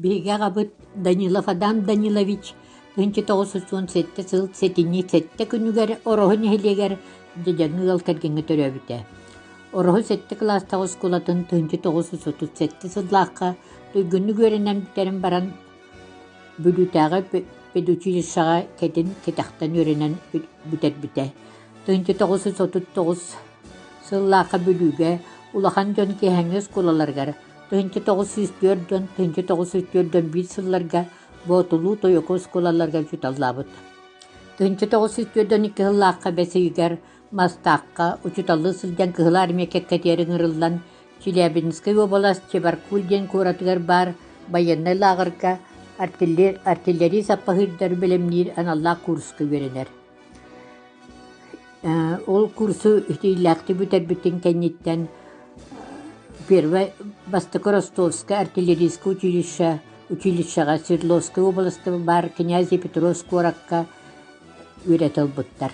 Биһиги аҕабыт Данилов Адам Данилович 1917 сыл сэтинньи сэттэ күнүгэр Ороһу нэһилиэгэр Дьэдьэҥҥи ыал кэргэҥҥэ төрөөбүтэ. Ороһу сэттэ кылаастаах оскуолатын 1937 сыллаахха туйгуннук үөрэнэн бүтэрэн баран Бүлүүтээҕи педучилищеҕа кэтин кэтэхтэн үөрэнэн бүтэрбитэ. 1939 сыллаахха Бүлүүгэ улахан дьон киэһээҥҥи оскуолаларыгар 1904 дьон 1941 сылларга Боотулуу Тойоку оскуолаларыгар учууталлаабыт. 1942 сыллаахха бэс ыйыгар Мастаахха учууталлыы сылдьан Кыһыл Армия кэккэтигэр ыҥырыллан Челябинскай уобалас Чебаркуль диэн куоратыгар баар байыаннай лааҕырга артиллерия саппаһыырдары бэлэмниир аналлаах курска үөрэнэр. Ол курсу итиилээхтик бүтэрбитин кэнниттэн первый бастакы Ростовскай артиллерийскай училище училищеҕа Свердловскай уобаласка баар князь Петровск куоракка үөрэтэ ылбыттар.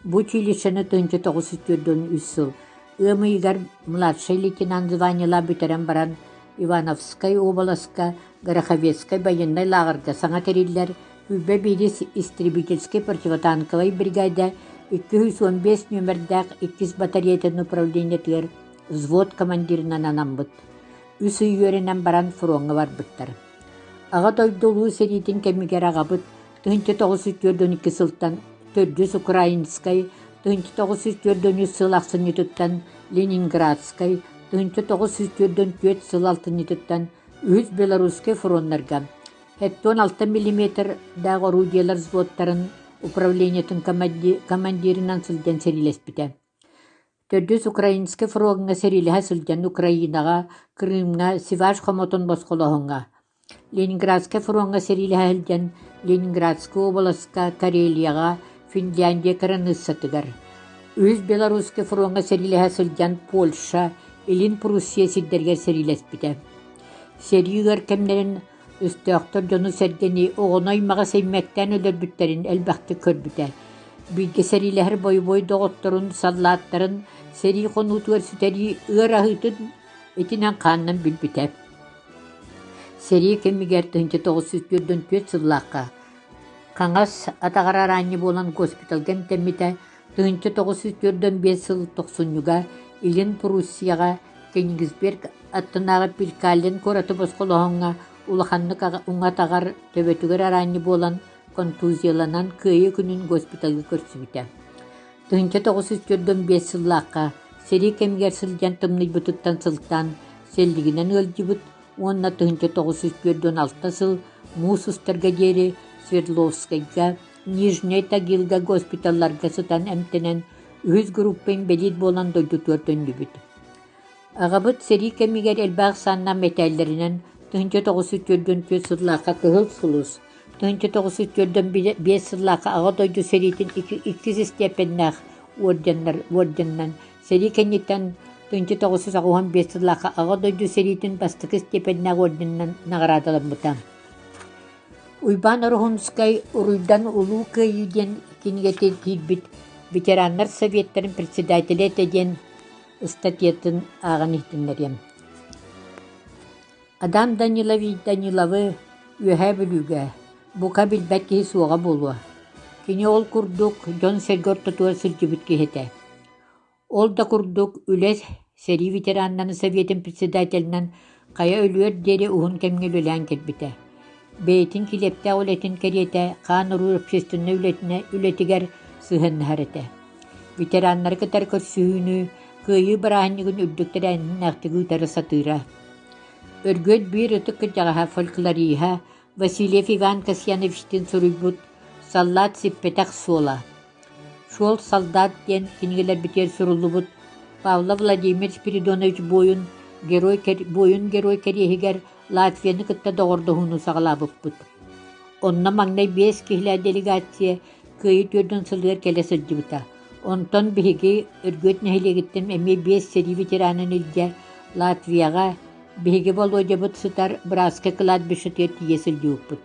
Бу училищены 1943 сыл ыам ыйыгар младшай лейтенант званиелаах бүтэрэн баран Ивановскай уобаласка Гороховецкай байыаннай лааҕырга саҥа тэриллэр Сүүрбэ биирис истребительскай противотанковай бригада 215 нүөмэрдээх иккис батареятын управлениетыгар взвод командирынан анаммыт. Үс ый үөрэнэн баран фроҥҥа барбыттар. Аҕа дойду Улуу сэриитин кэмигэр аҕабыт 1942 сылтан төрдүс Украинскай, 1943 сыл ахсынньытыттан Ленинградскай, 1944 сыл алтынньытыттан үһүс Белорусскай фроннарга 76 миллиметрдаах орудиелар взводтарын управлениетын командирынан сылдьан сэриилэспитэ. Төрдүс Украинскай фроҥҥа сэриилэһэ сылдьан Украинаҕа, Крымҥа, Сиваш хомотун босхолооһуҥҥа, Ленинградскай фроҥҥа сэриилэһэ сылдьан Ленинградскай уобаласка, Карелияҕа, Финляндия кыраныыссатыгар, Үһүс Белорусскай фроҥҥа сэриилэһэ сылдьан Польша, Илин Пруссия сирдэригэр сэриилэспитэ. Сэрии ыар кэмнэрин Өстөөхтөр дьону-сэргэни, оҕону-аймаҕы сэймэктээн өлөрбүттэрин элбэхтик көрбүтэ. Бииргэ сэриилэһэр бойобуой доҕотторун, саллааттарын сэрии хонуутугар сүтэрии ыар аһыытын итинэн хаанынан билбитэ. Сэрии кэмигэр 1944 сыллаахха хаҥас атаҕар араанньы буолан госпиталга эмтэммитэ, 1945 сыл тохсунньуга Илин Пруссияҕа Кенигсберг аттынааҕы Пилькаллен куораты босхолооһуҥҥа улаханнык уҥа атаҕар төбөтүгэр араанньы буолан контузияланан Кыайыы күнүн госпиталга көрсүбүтэ. 1945 сыллаахха сэрии кэмигэр сылдьан тымныйбытыттан сылтаан сэллигинэн ыалдьыбыт уонна 1946 сыл муус устарга диэри Свердловскайга, Нижнэй Тагилга госпиталларга сытан эмтэнэн үһүс группа инбэлиит буолан дойдутугар төннүбүт. Аҕабыт сэрии кэмигэр элбэх ахсааннаах мэтээллэринэн 1944 сыллаахха Кыһыл Сулус, 1945 сыллаахха Аҕа дойду сэриитин иккис истиэпэннээх орденнар орденынан, сэрии кэнниттэн 1985 сыллаахха Аҕа дойду сэриитин бастакы истиэпэннээх орденынан наҕараадаламмыта. Уйбаан Ороһуунскай «Уруйдан Улуу Кыайыы» диэн кинигэтигэр киирбит ветераннар советтарын председателэ этэ диэн ыстатыйатын ааҕан иһитиннэриэм. Адам Данилович Даниловы Үөһээ Бүлүүгэ бука билбэт киһи суоҕа буолуо. Кини ол курдук дьон-сэргэ ортотугар сылдьыбыт киһи этэ. Ол да курдук, үлэ сэрии ветераннарын советын председателинэн хайа өлүөр диэри уһун кэмҥэ үлэлээн кэлбитэ. Бэйэтин килиэптээх үлэтин кэриэтэ хаан-уруу общественнай үлэтигэр сыһыаннаһар этэ. Ветераннары кытары көрсүһүүнү, Кыайыы бырааһынньыгын үрдүк тэрээһиннээхтик ыытары сатыыра. Өргүөт биир ытык кырдьаҕаһа фольклориһа Васильев Иван Касьяновичтыын суруйбут «Саллаат сиппэтэх суола» «Суол солдат» диэн кинигэлэрбитигэр суруллубут Павлов Владимир Спиридонович буойун герой буойун-герой кэриэһигэр Латвияны кытта доҕордоһууну саҕалаабыппыт. Онно маҥнай биэс киһилээх делегация Кыайыы түөрдүн сылыгар кэлэ сылдьыбыта. Онтон биһиги Өргүөт нэһилиэгиттэн эмиэ биэс сэрии ветеранын илдьэ Латвияҕа биһиги Володябыт сытар Братскай кладбищетыгар тиийэ сылдьыбыппыт.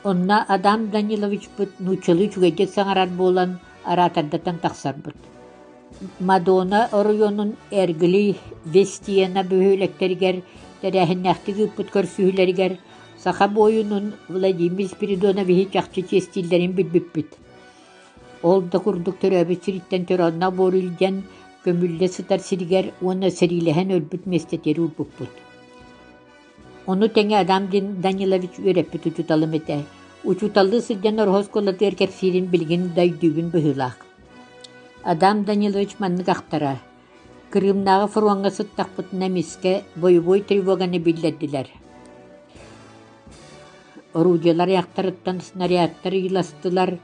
Онно Адам Даниловичпыт нууччалыы үчүгэйдик саҥарар буолан, араатардатан тахсарбыт. Мадона оройуонун Эргли, Вестиена бөһүөлэктэригэр тэрээһиннээхтик ыыппыт көрсүһүүлэригэр саха буойунун Владимир Спиридоновиһы чахчы чиэстииллэрин билбиппит. Ол да курдук төрөөбүт сириттэн төрөөннөх буору илдьэн, көмүллэ сытар сиригэр уонна сэриилэһэн өлбүт миэстэтигэр уурбуппут. Ону тэҥэ Адам Данилович үөрэппит учууталым этэ. Учууталлыы сылдьан Ороһу оскуолатыгар кэпсиирин билигин да өйдүүбүн быһыылаах. Адам Данилович маннык ахтара: «Крымнааҕы фроҥҥа сыттахпытына эмискэ бойобуой тревоганы биллэрдилэр. Орудиелар айахтарыттан снарядтар ыйыластылар,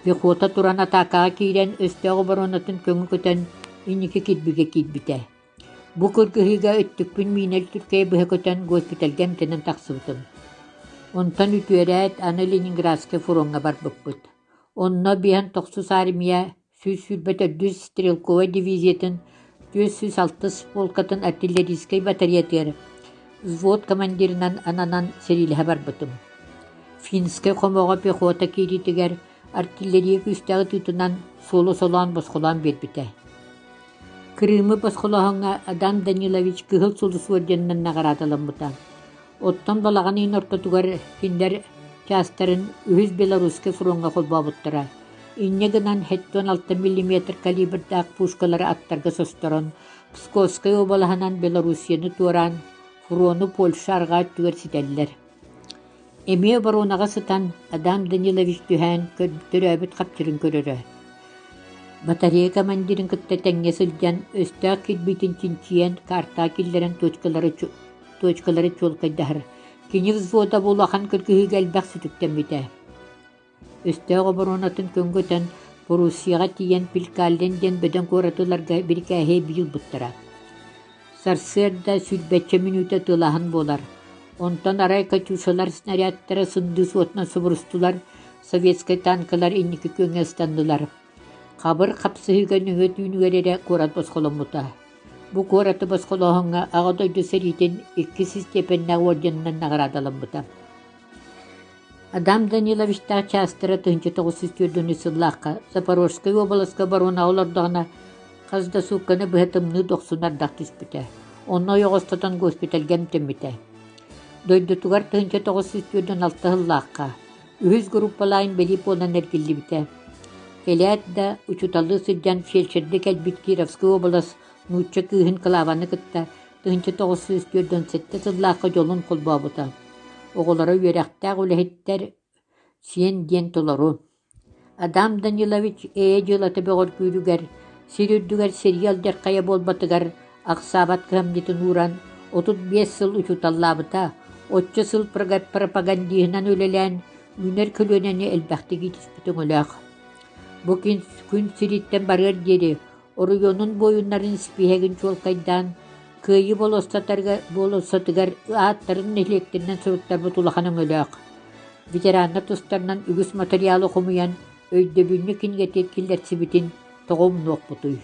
пехота туран атаакаҕа киирэн өстөөх оборонатын көҥү көтөн инники кирбигэ киирбитэ. Бу кыргыһыыга өттүкпүн миинэр түркэйи быһа көтөн госпитальга эмтэнэн тахсыбытым. Онтон үтүөрээт аны Ленинградскай фроҥҥа барбыппыт. Онно биһэн тохсус армия 124 стрелковай дивизиятын 406 полкатын артиллерийскай батареятыгар взвод командирынан ананан сэриилэһэ барбытым. Финскэй хомоҕо пехота киириитигэр артиллерия күүстээх ытыытынан суолу солоон босхолоон биэрбитэ. Крымы босхолооһуҥҥа Адам Данилович Кыһыл Сулус уордьанынан наҕараадаламмыта. Оттон балаҕан ыйын ортотугар кинилэр чаастарын Үһүс Белорусскай фроҥҥа холбообуттара. Инньэ гынан 76 миллиметр калибрдаах пушкалары аттарга состорон, Псковскай уобалаһынан Белоруссияны туораан, фрону Польша арҕаа өттүгэр ситэллэр. Эмиэ оборуонаҕа сытан Адам Данилович түһээн төрөөбүт хапчырын көрөрө. Батарея командирын кытта тэҥҥэ сылдьан, өстөөх кирбиитин чинчийэн, картаҕа киллэрэн точкалары, точкалары чуолкайдаһар. Кини взвода бу улахан кыргыһыыга элбэх сүтүктэммитэ. Өстөөх оборуонатын көҥгөтөн, Пруссияҕа тиийэн Пилькаллен диэн бөдөҥ куораты ыларга бирикээһи эбии ылбыттара. Сарсыарда сүүрбэччэ мүнүүтэ тыалаһан буолар. Онтон арай «Катюшалар» снарядтара сындыыс уотунан субурустулар, советскай танкалар инники күөҥҥэ ыстаннылар. Хабыр хапсыһыыга нөҥүө түүнүгэр эрэ куорат босхоломмута. Бу куораты босхолооһуҥҥа Аҕа дойду сэриитин иккис истиэпэннээх уордьанынан наҕараадаламмыта. Адам Даниловичтаах чаастара 1904 сыллаахха Запорожскай уобаласка оборуонаҕа олордоҕуна хас да суукканы быһа тымныы дохсун ардах түспүтэ. Онно ойоҕостотон госпитальга эмтэммитэ. Дойдутугар 1946 сыллаахха үһүс группалаах инбэлиит буолан эргиллибитэ. Кэлээт да, учууталлыы сылдьан фельдшердэ кэлбит Кировскай уобалас нуучча кыыһын Клаваны кытта 1947 сыллаахха дьолун холбообута. Оҕолоро үөрэхтээх үлэһиттэр сиэн диэн толору. Адам Данилович эйэ дьыалата бөҕөргүүрүгэр, сир үрдүгэр сэрии алдьархайа буолбатыгар ахсаабат кыһамньытын ууран, 35 сыл учууталлаабыта, оччо сыл пропагандиһынан үлэлээн, үүнэр көлүөнэни элбэхтик иитиспит өҥөлөөх. Бу күн сириттэн барыар диэри оройуонун буойуннарын испииһэгин чуолкайдаан, Кыайыы болуоссатыгар ааттарын нэһилиэктэринэн суруттарбыт улахан өҥөлөөх. Ветераннар тустарынан үгүс матырыйаалы хомуйан, өйдөбүнньүк кинигэтигэр киллэрсибитин тоҕо умнуохпутуй?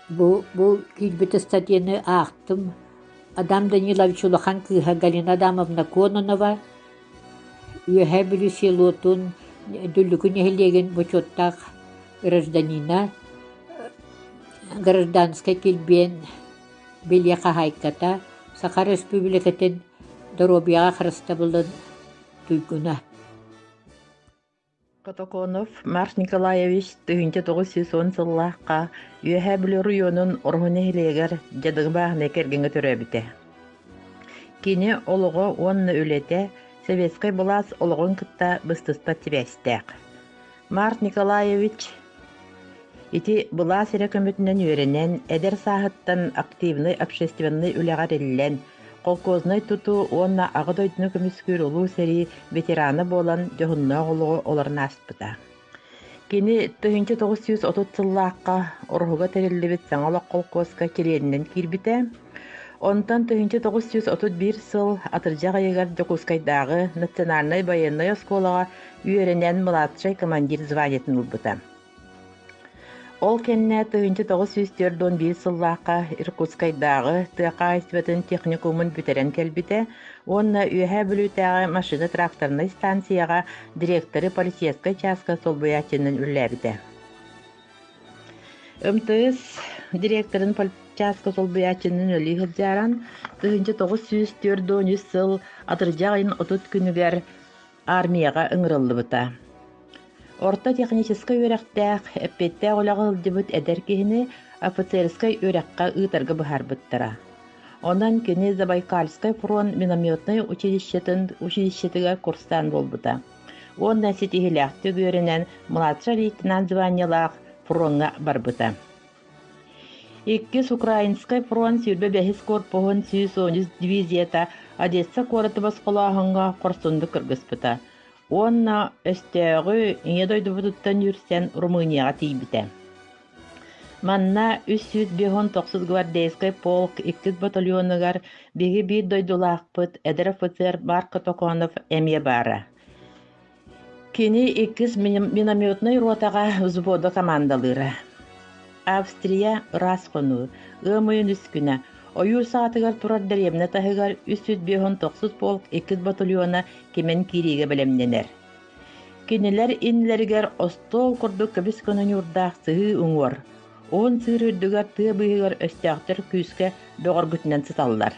Бу, бу киирбит ыстатыйаны аахтым. Адам Данилович улахан кыыһа Галина Адамовна Кононова Үөһээ Бүлүү селотун Дүллүкү нэһилиэгин бочуоттаах гражданина, гражданскай килбиэн бэлиэ хаһаайката, Саха Өрөспүүбүлүкэтин доруобуйаҕа харыстабылын туйгуна. Котоконов Марс Николаевич 1910 сыллаахха Үөһээ Бүлүү оройуонун Ороһу нэһилиэгэр дьадаҥы бааһынай кэргэҥҥэ төрөөбүтэ. Кини олоҕо уонна үлэтэ советскай былаас олоҕун кытта быстыспат сибээстээх. Март Николаевич ити былаас эрэ көмөтүнэн үөрэнэн, эдэр сааһыттан активнай общественнай үлэҕэ эриллэн, холкуознай тутуу уонна Аҕа дойдуну көмүскүүр Улуу сэрии ветерана буолан дьоһуннаах олоҕу олорон ааспыта. Кини 1930 сыллаахха Ороһуга тэриллибит Саҥа олох холкуоска чилиэнинэн киирбитэ. Онтон 1931 сыл атырдьах ыйыгар Дьокуускайдааҕы национальнай байыаннай оскуолаҕа үөрэнэн младшай командир званиетын ылбыта. Ол кэннэ 1941 сыллаахха Иркутскайдааҕы тыа хаһаайыстыбатын техникумун бүтэрэн кэлбитэ уонна Үөһээ Бүлүүтээҕи машино-тракторнай станцияҕа директоры полицейскай чааска солбуйааччынан үлэлээбитэ. МТС директорын политчааска солбуйааччынан үлэлии сылдьааран, 1943 сыл атырдьах ыйын 30 күнүгэр армияҕа ыҥырыллыбыта. Орто техническэй үөрэхтээх, эппиэттээх үлэҕэ сылдьыбыт эдэр киһини офицерскай үөрэххэ ыытарга быһаарбыттара. Онон кини Забайкальскай фронт минометнай училищетын училищетыгар курсант буолбута уонна ситиһиилээхтик үөрэнэн младшай лейтенант званиелаах фроҥҥа барбыта. Иккис Украинскай фронт 25 корпуһун 113 дивизията Одесса куораты босхолооһуҥҥа хорсуннук кыргыспыта уонна өстөөҕү Ийэ дойдубутуттан үүрсэн Румынияҕа тиийбитэ. Манна 359 гвардейскай полк иккис батальонугар биһиги биир дойдулаахпыт эдэр офицер Марко Токонов эмиэ баара. Кини иккис минометнай ротаҕа взводу командалыыра. Австрия ыраас хонуу, ыам ыйын үс күнэ, ойуур саҕатыгар турар дэриэбинэ таһыгар 359 полк иккис батальона кимэн киириигэ бэлэмнэнэр. Кинилэр иннилэригэр остуол курдук көбүс гына ньуурдаах сыһыы уҥуор, уһун сыыр үрдүгэр тыа быыһыгар өстөөхтөр күүскэ бөҕөргүтүнэн сыталлар.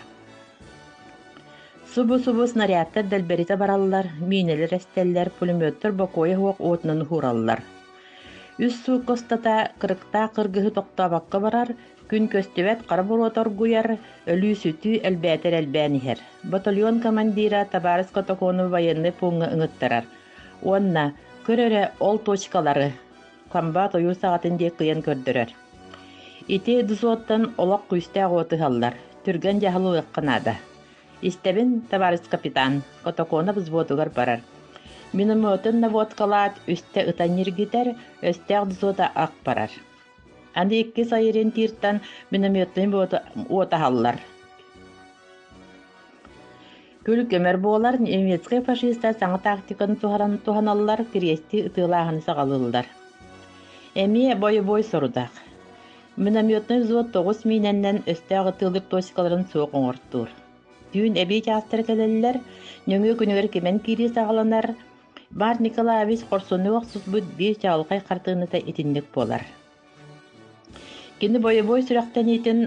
Субу-субу снарядтар дэлбэритэ бараллар, миинэлэр эстэллэр, пулеметтар бокуойа суох уотунан уһуураллар. Үс суукка устата кырыктаах кыргыһыы тохтообокко барар, күн көстүбэт хара буруота оргуйар, өлүү-сүтүү элбээтэр элбээн иһэр. Батальон командира табаарыс Котокону военнай пууҥҥа ыҥыттарар уонна көр эрэ ол точкалары комбат ойуур саҕатын диэки кыйан көрдөрөр. Ити дозуоттан олох күүстээх уоту ыһаллар, түргэн дьаһал ылыахха наада. Истэбин, табаарыс капитан, Котоконов взводугар барар. Минометын наводкалаат, үстэ ытан ньиргитэр, өстөөх взвода ах барар. Аны иккис ориентиртан минометный уот аһаллар. Күл көмөр буолар, немецкэй фашистар саҥа тактиканы туһаран туһаналлар, кириэстии ытыалааһыны саҕалыыллар. Эмиэ бойобуой сорудах. Минометнай взвод тоҕус миинэннэн өстөөх ытыалыыр точкаларын суох оҥортуур. Түүн эбии чаастара кэлэллэр, нөҥүө күнүгэр кимэн киирии саҕаланар. Март Николаевич хорсуннук охсуспут биир чаҕылхай хартыыната итинник буолар. Кини бойобуой сүрэхтэниитин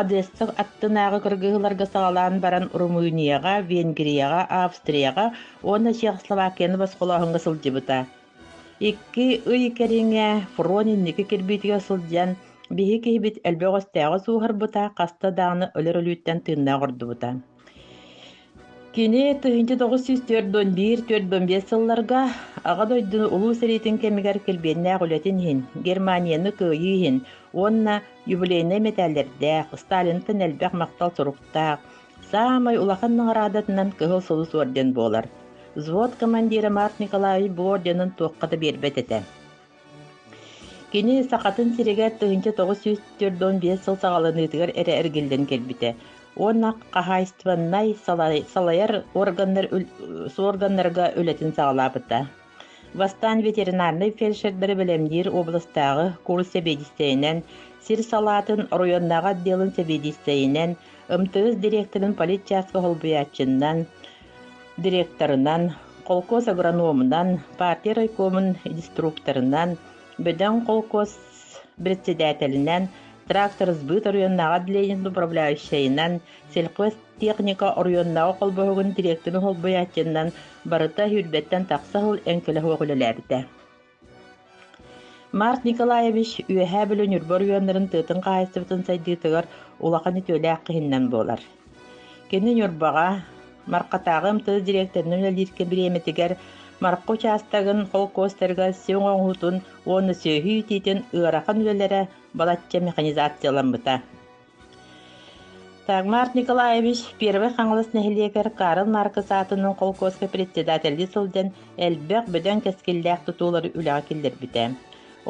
Одесса аттынааҕы кыргыһыыларга саҕалаан баран Румынияҕа, Венгрияҕа, Австрияҕа уонна Чехословакияны босхолооһуҥҥа сылдьыбыта. Икки ый кэриҥэ фронт инники кирбиитигэр сылдьан, биһиги киһибит элбэх өстөөҕү сууһарбыта, хаста даҕаны өлөр өлүүттэн тыыннаах ордубута. Кини 1941-45 сылларга Аҕа дойду Улуу сэриитин кэмигэр килбиэннээх үлэтин иһин, Германияны кыайыы иһин уонна юбилейнай мэтээллэрдээх, Сталинтан элбэх махтал суруктаах, саамай улахан наҕараадатынан Кыһыл Сулус орден буолар. Взвод командира Март Николаевич бу орденын туохха да биэрбэт этэ. Кини Сахатын сиригэр 1945 сыл саҕаланыытыгар эрэ эргиллэн кэлбитэ уонна хаһаайыстыбаннай салайар органнар органнарга үлэтин саҕалаабыта. Бастаан ветеринарнай фельдшердары бэлэмниир областааҕы курс сэбиэдиссэйинэн, сир салаатын оройуоннааҕы отделын сэбиэдиссэйинэн, МТС директорын политчааска солбуйааччынан, директорынан, холкуос агрономунан, партия райкомун инструкторынан, бөдөҥ холкуос председателинэн, трактор сбыт оройуоннааҕы отделениетын управляющайынан, сельхозтехника оройуоннааҕы холбоһугун директорын солбуйааччынан барыта сүүрбэттэн тахса сыл эҥкилэ суох үлэлээбитэ. Март Николаевич Үөһээ Бүлүү Ньурба оройуоннарын тыатын хаһаайыстыбатын сайдыытыгар улахан үтүөлээх киһинэн буолар. Кини Ньурбаҕа Мархатааҕы МТС дириэктэринэн үлэлиир бириэмэтигэр Марха учаастагын холкуостарыгар сиҥ оҥоһуутун уонна сүөһү иитиитин ыарахан үлэлэрэ балачча механизацияламмыта. Март Николаевич Первый Хаҥалас нэһилиэгэр Карл Маркс аатынан холкуоска председателлии сылдьан элбэх бөдөҥ кэскиллээх тутуулары үлэҕэ киллэрбитэ.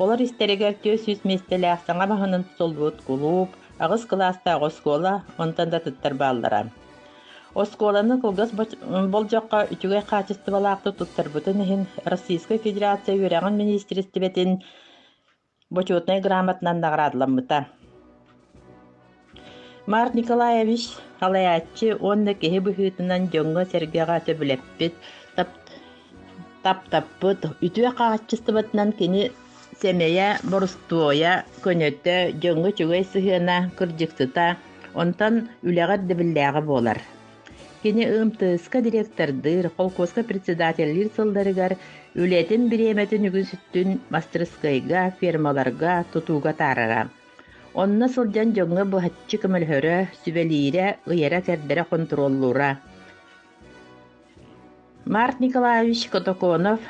Олор истэригэр 400 миэстэлээх саҥа маһынан тутуллубут кулууп, аҕыс кылаастаах оскуола, онтон да атыттар бааллара. Оскуоланы кылгас болдьоххо үчүгэй хаачыстыбалаахтык туттарбытын иһин Российскай Федерация үөрэҕин министиэристибэтин Бочуотунай грамотанан наҕараадаламмыта. Март Николаевич салайааччы уонна киһи быһыытынан дьоҥҥо-сэргэҕэ сөбүлэппит, таптаппыт, үтүө хаачыстыбатынан кини Сэмэйэ, борустуойа, көнөтө, дьоҥҥо үчүгэй сыһыана, кырдьыксыта, онтон үлэҕэ ирдэбиллээҕэ буолар. Кини МТС-ка директордыыр, холкуоска председателлиир сылларыгар үлэтин бириэмэтин үгүсүттүн мастарыскыайга, фермаларга, тутууга атаарара. Онно сылдьан дьоҥҥо быһаччы көмөлөһөрө, сүбэлиирэ, ыйара-кэрдэрэ хонтуруоллуура. Март Николаевич Котоконов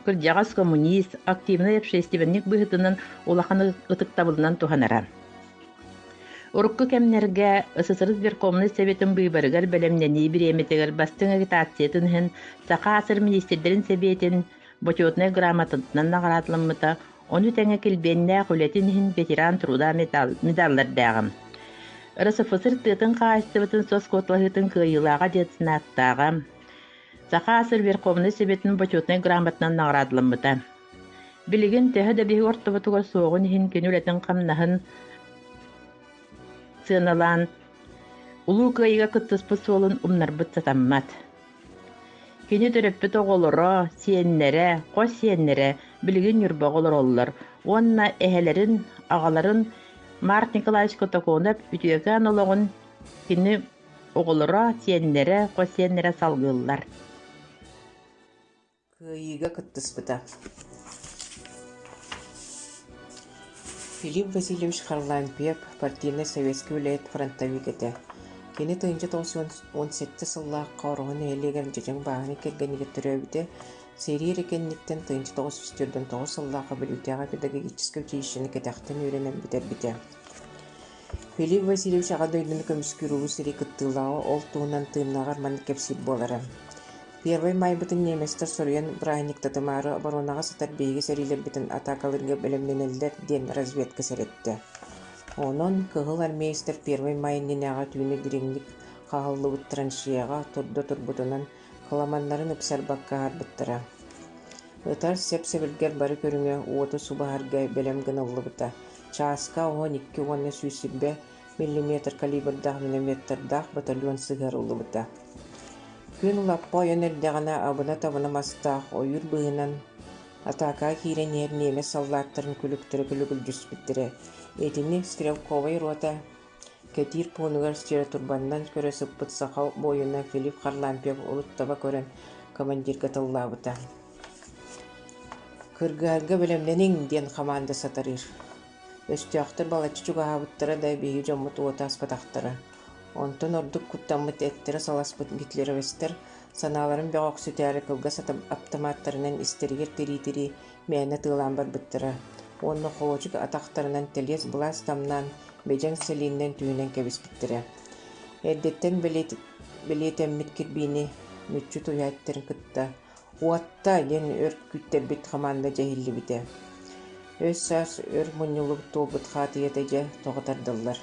кырдьаҕас коммунист, активнай общественник быһыытынан улахан ытыктабылынан туһанара. Урукку кэмнэргэ СССР Верховнай Советын быыбарыгар бэлэмнэнии бириэмэтигэр бастыҥ агитациятын иһин Саха АССР Министрдэрин Сэбиэтин Бочуотунай грамотатынан наҕараадаламмыта, ону тэҥэ килбиэннээх үлэтин иһин ветеран труда медаллардааҕым. РСФСР тыатын хаһаайыстыбатын соцкуоталаһыытын кыайыылааҕа диэн ааттааҕа. Саха АССР Верховнай Советын Бочуотунай грамотатынан наҕараадаламмыта. Билигин төһө да биһиги ортобутугар суоҕун иһин кини үлэтин-хамнаһын сыаналаан, Улуу Кыайыыга кыттыспыт суолун умнарбыт сатаммат. Кини төрөппүт оҕолоро, сиэннэрэ, хос сиэннэрэ билигин Ньурбаҕа олороллор уонна эһэлэрин, аҕаларын Март Николаевич Котоконов үтүөкээн олоҕун кини оҕолоро, сиэннэрэ, хос сиэннэрэ салгыыллар. Кыайыыга кыттыспыта. Филипп Васильевич Харлампьев партийнай-советскай үлэһит фронтовик этэ. Кини 1917 сыллаахха Ороһу нэһилиэгэр Дьэдьэҥ бааһынай кэргэнигэр төрөөбүтэ. Сэрии эрэ кэнниттэн 1949 сыллаахха Бүлүүтээҕи педагогическай училищены кэтэхтэн үөрэнэн бүтэрбитэ. Филипп Васильевич Аҕа дойдуну көмүскүүр улуу сэрии кыттыылааҕа ол туһунан тыыннааҕар маннык кэпсиир буолара. Первай маайбытын немецтэр соруйан бырааһынньыктатымаары оборонаҕа сытар биһиги сэриилэрбитин атаакалыырга бэлэмнэнэллэр диэн разведка сэрэттэ. Онон кыһыл армеецтар Первай маай иннинээҕи түүнү дириҥник хаһыллыбыт траншеяҕа турда турбутунан кыламаннарын ыпсарбакка аһарбыттара. Ытар сэп-сэбиргэл бары көрүҥэ уоту субаһарга бэлэм гыныллыбыта. Чааска 12 уонна 120 миллиметр калибрдаах минометтардаах батальон сыһыарыллыбыта. Күн лаппа ойон эрдэҕинэ абына-табына мастаах ойуур быыһынан атаакаҕа киирэн иһэр ньиэмэс саллааттарын күлүктэрэ күлүгүлдьүспүттэрэ. Итини стрелковай рота кэтиир пуунугар стереотурбаннан көрө сыппыт саха буойуна Филипп Харлампьев урут таба көрөн командирга тыллаабыта. «Кыргыһарга бэлэмнэниҥ!» диэн хамаанда сатарыыр. Өстөөхтөр балачча чугаһаабыттара да биһиги дьоммут уота аспатахтара. Онтон ордук куттаммыт эттэрэ саласпыт гитлеровецтэр санааларын бөҕөхсүтээри кылгас аптамааттарынан истэригэр тирии-тирии мээнэ тыалаан барбыттара уонна холуочук атахтарынан тэлиэс-былаас тамнаан бэдьэҥ сэлииннэн түһүнэн кэбиспиттэрэ. Эрдэттэн бэлиэтэммит кирбиини мүччү түһээттэрин кытта «Уотта!» диэн өр күүттэрбит хамаанда дьэһиллибитэ. Өс-саас өр мунньуллубут туолбут хаатыйата дьэ тоҕо тардыллар.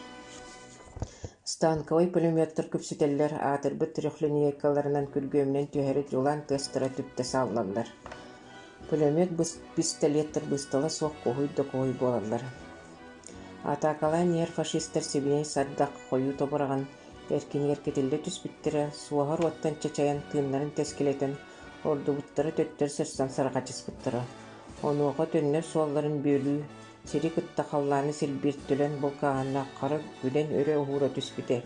Станковай пулеметтар күпсүтэллэр, аатырбыт трехлинейкаларынан күргүөмүнэн түһэри дьулаан тыастара түптэ сааллаллар. Пулемет пистолеттар быыстала суох куһуй да куһуй буолаллар. Атаакалаан иһэр фашистар сибиинэй сардах хойуу тобураҕын эркинигэр кэтиллэ түспүттэрэ, суоһар уоттан чачайан тыыннарын тэскилэтэн, ордубуттара төттөрү сырсан сарҕачыспыттара. Онуоха төннөр суолларын бүөлүү, сири кытта халлааны силбиир төлөн булкааһыннаах хара күлэн өрө уһуура түспүтэ.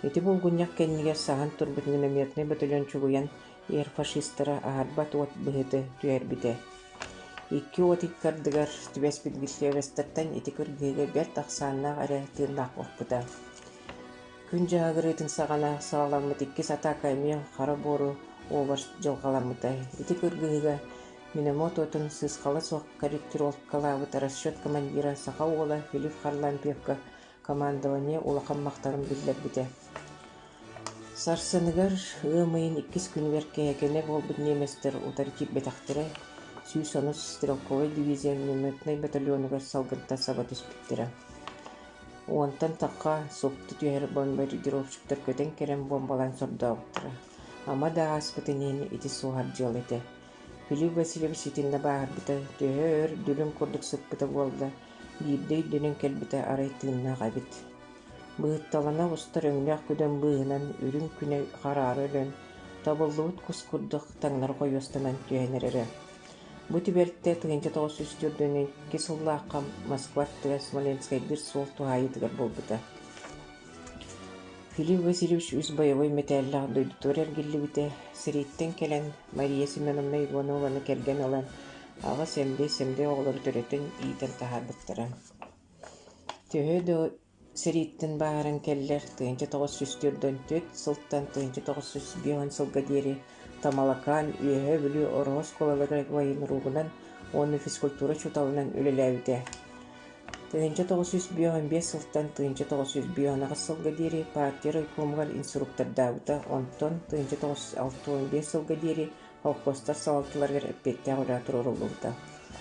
Ити булгунньах кэннигэр саһан турбут минометнай батальон чугуйан иһэр фашистара аһарбат уот быһыты түһэрбитэ. Икки уот икки ардыгар түбэспит гитлеровецтартан ити кыргыһыыга бэрт ахсааннаах эрэ тыыннаах буолбута. Күн дьаһагырыытын саҕана саҕаламмыт иккис атаака эмиэ хара буору уобар дьылҕаламмыта. Ити кыргыһыыга миномет уотун сыысхала суох корректировкалаабыт расчет командира саха уола Филипп Харлампьевка командование улахан махталын биллэрбитэ. Сарсыныгар ыам ыйын иккис күнүгэр кэһэкэнэ буолбут немецтэр утары киирбэтэхтэрэ, 110 стрелковай дивизия минометнай батальонугар салгынтан саба түспүттэрэ. Уонтан тахха супту түһэр бомбардировщиктар көтөн кэлэн буомбалаан сордообуттара. Ама да ааспытын иһин ити суоһар дьыала этэ. Филипп Васильевич итиннэ бааһырбыта, төһө өр дүлүҥ курдук сыппыта буолла, биирдэ өйдөнөн кэлбитэ арай тыыннаах эбит. Быһытталана устар өҥнөөх күдэн быыһынан үрүҥ күнэ хараара өлөн, табыллыбыт кус курдук таҥнары хойуостанан түһэн эрэрэ. Бу түбэлтэ 1942 сыллаахха Москва аттыгар Смоленскайдыыр суол туһаайыытыгар буолбута. Филипп Васильевич үс бойобуой мэтээллээх дойдутугар эргиллибитэ, сэрииттэн кэлэн Мария Семеновна Иванованы кэргэн ылан, аҕыс эмдэй-сэмдэй оҕолору төрөтөн, иитэн таһаарбыттара. Төһө да сэрииттэн бааһыран кэллэр, 1944 сылтан 1950 сылга диэри Тамалакаан, Үөһээ Бүлүү Ороһу оскуолаларыгар военругунан уонна физкультура учууталынан үлэлээбитэ. 1955 сылтан 1958 сылга диэри партия райкомугар инструктордаабыта, онтон 1965 сылга диэри холкуостар салалталарыгар эппиэттээх үлэҕэ туруоруллубута.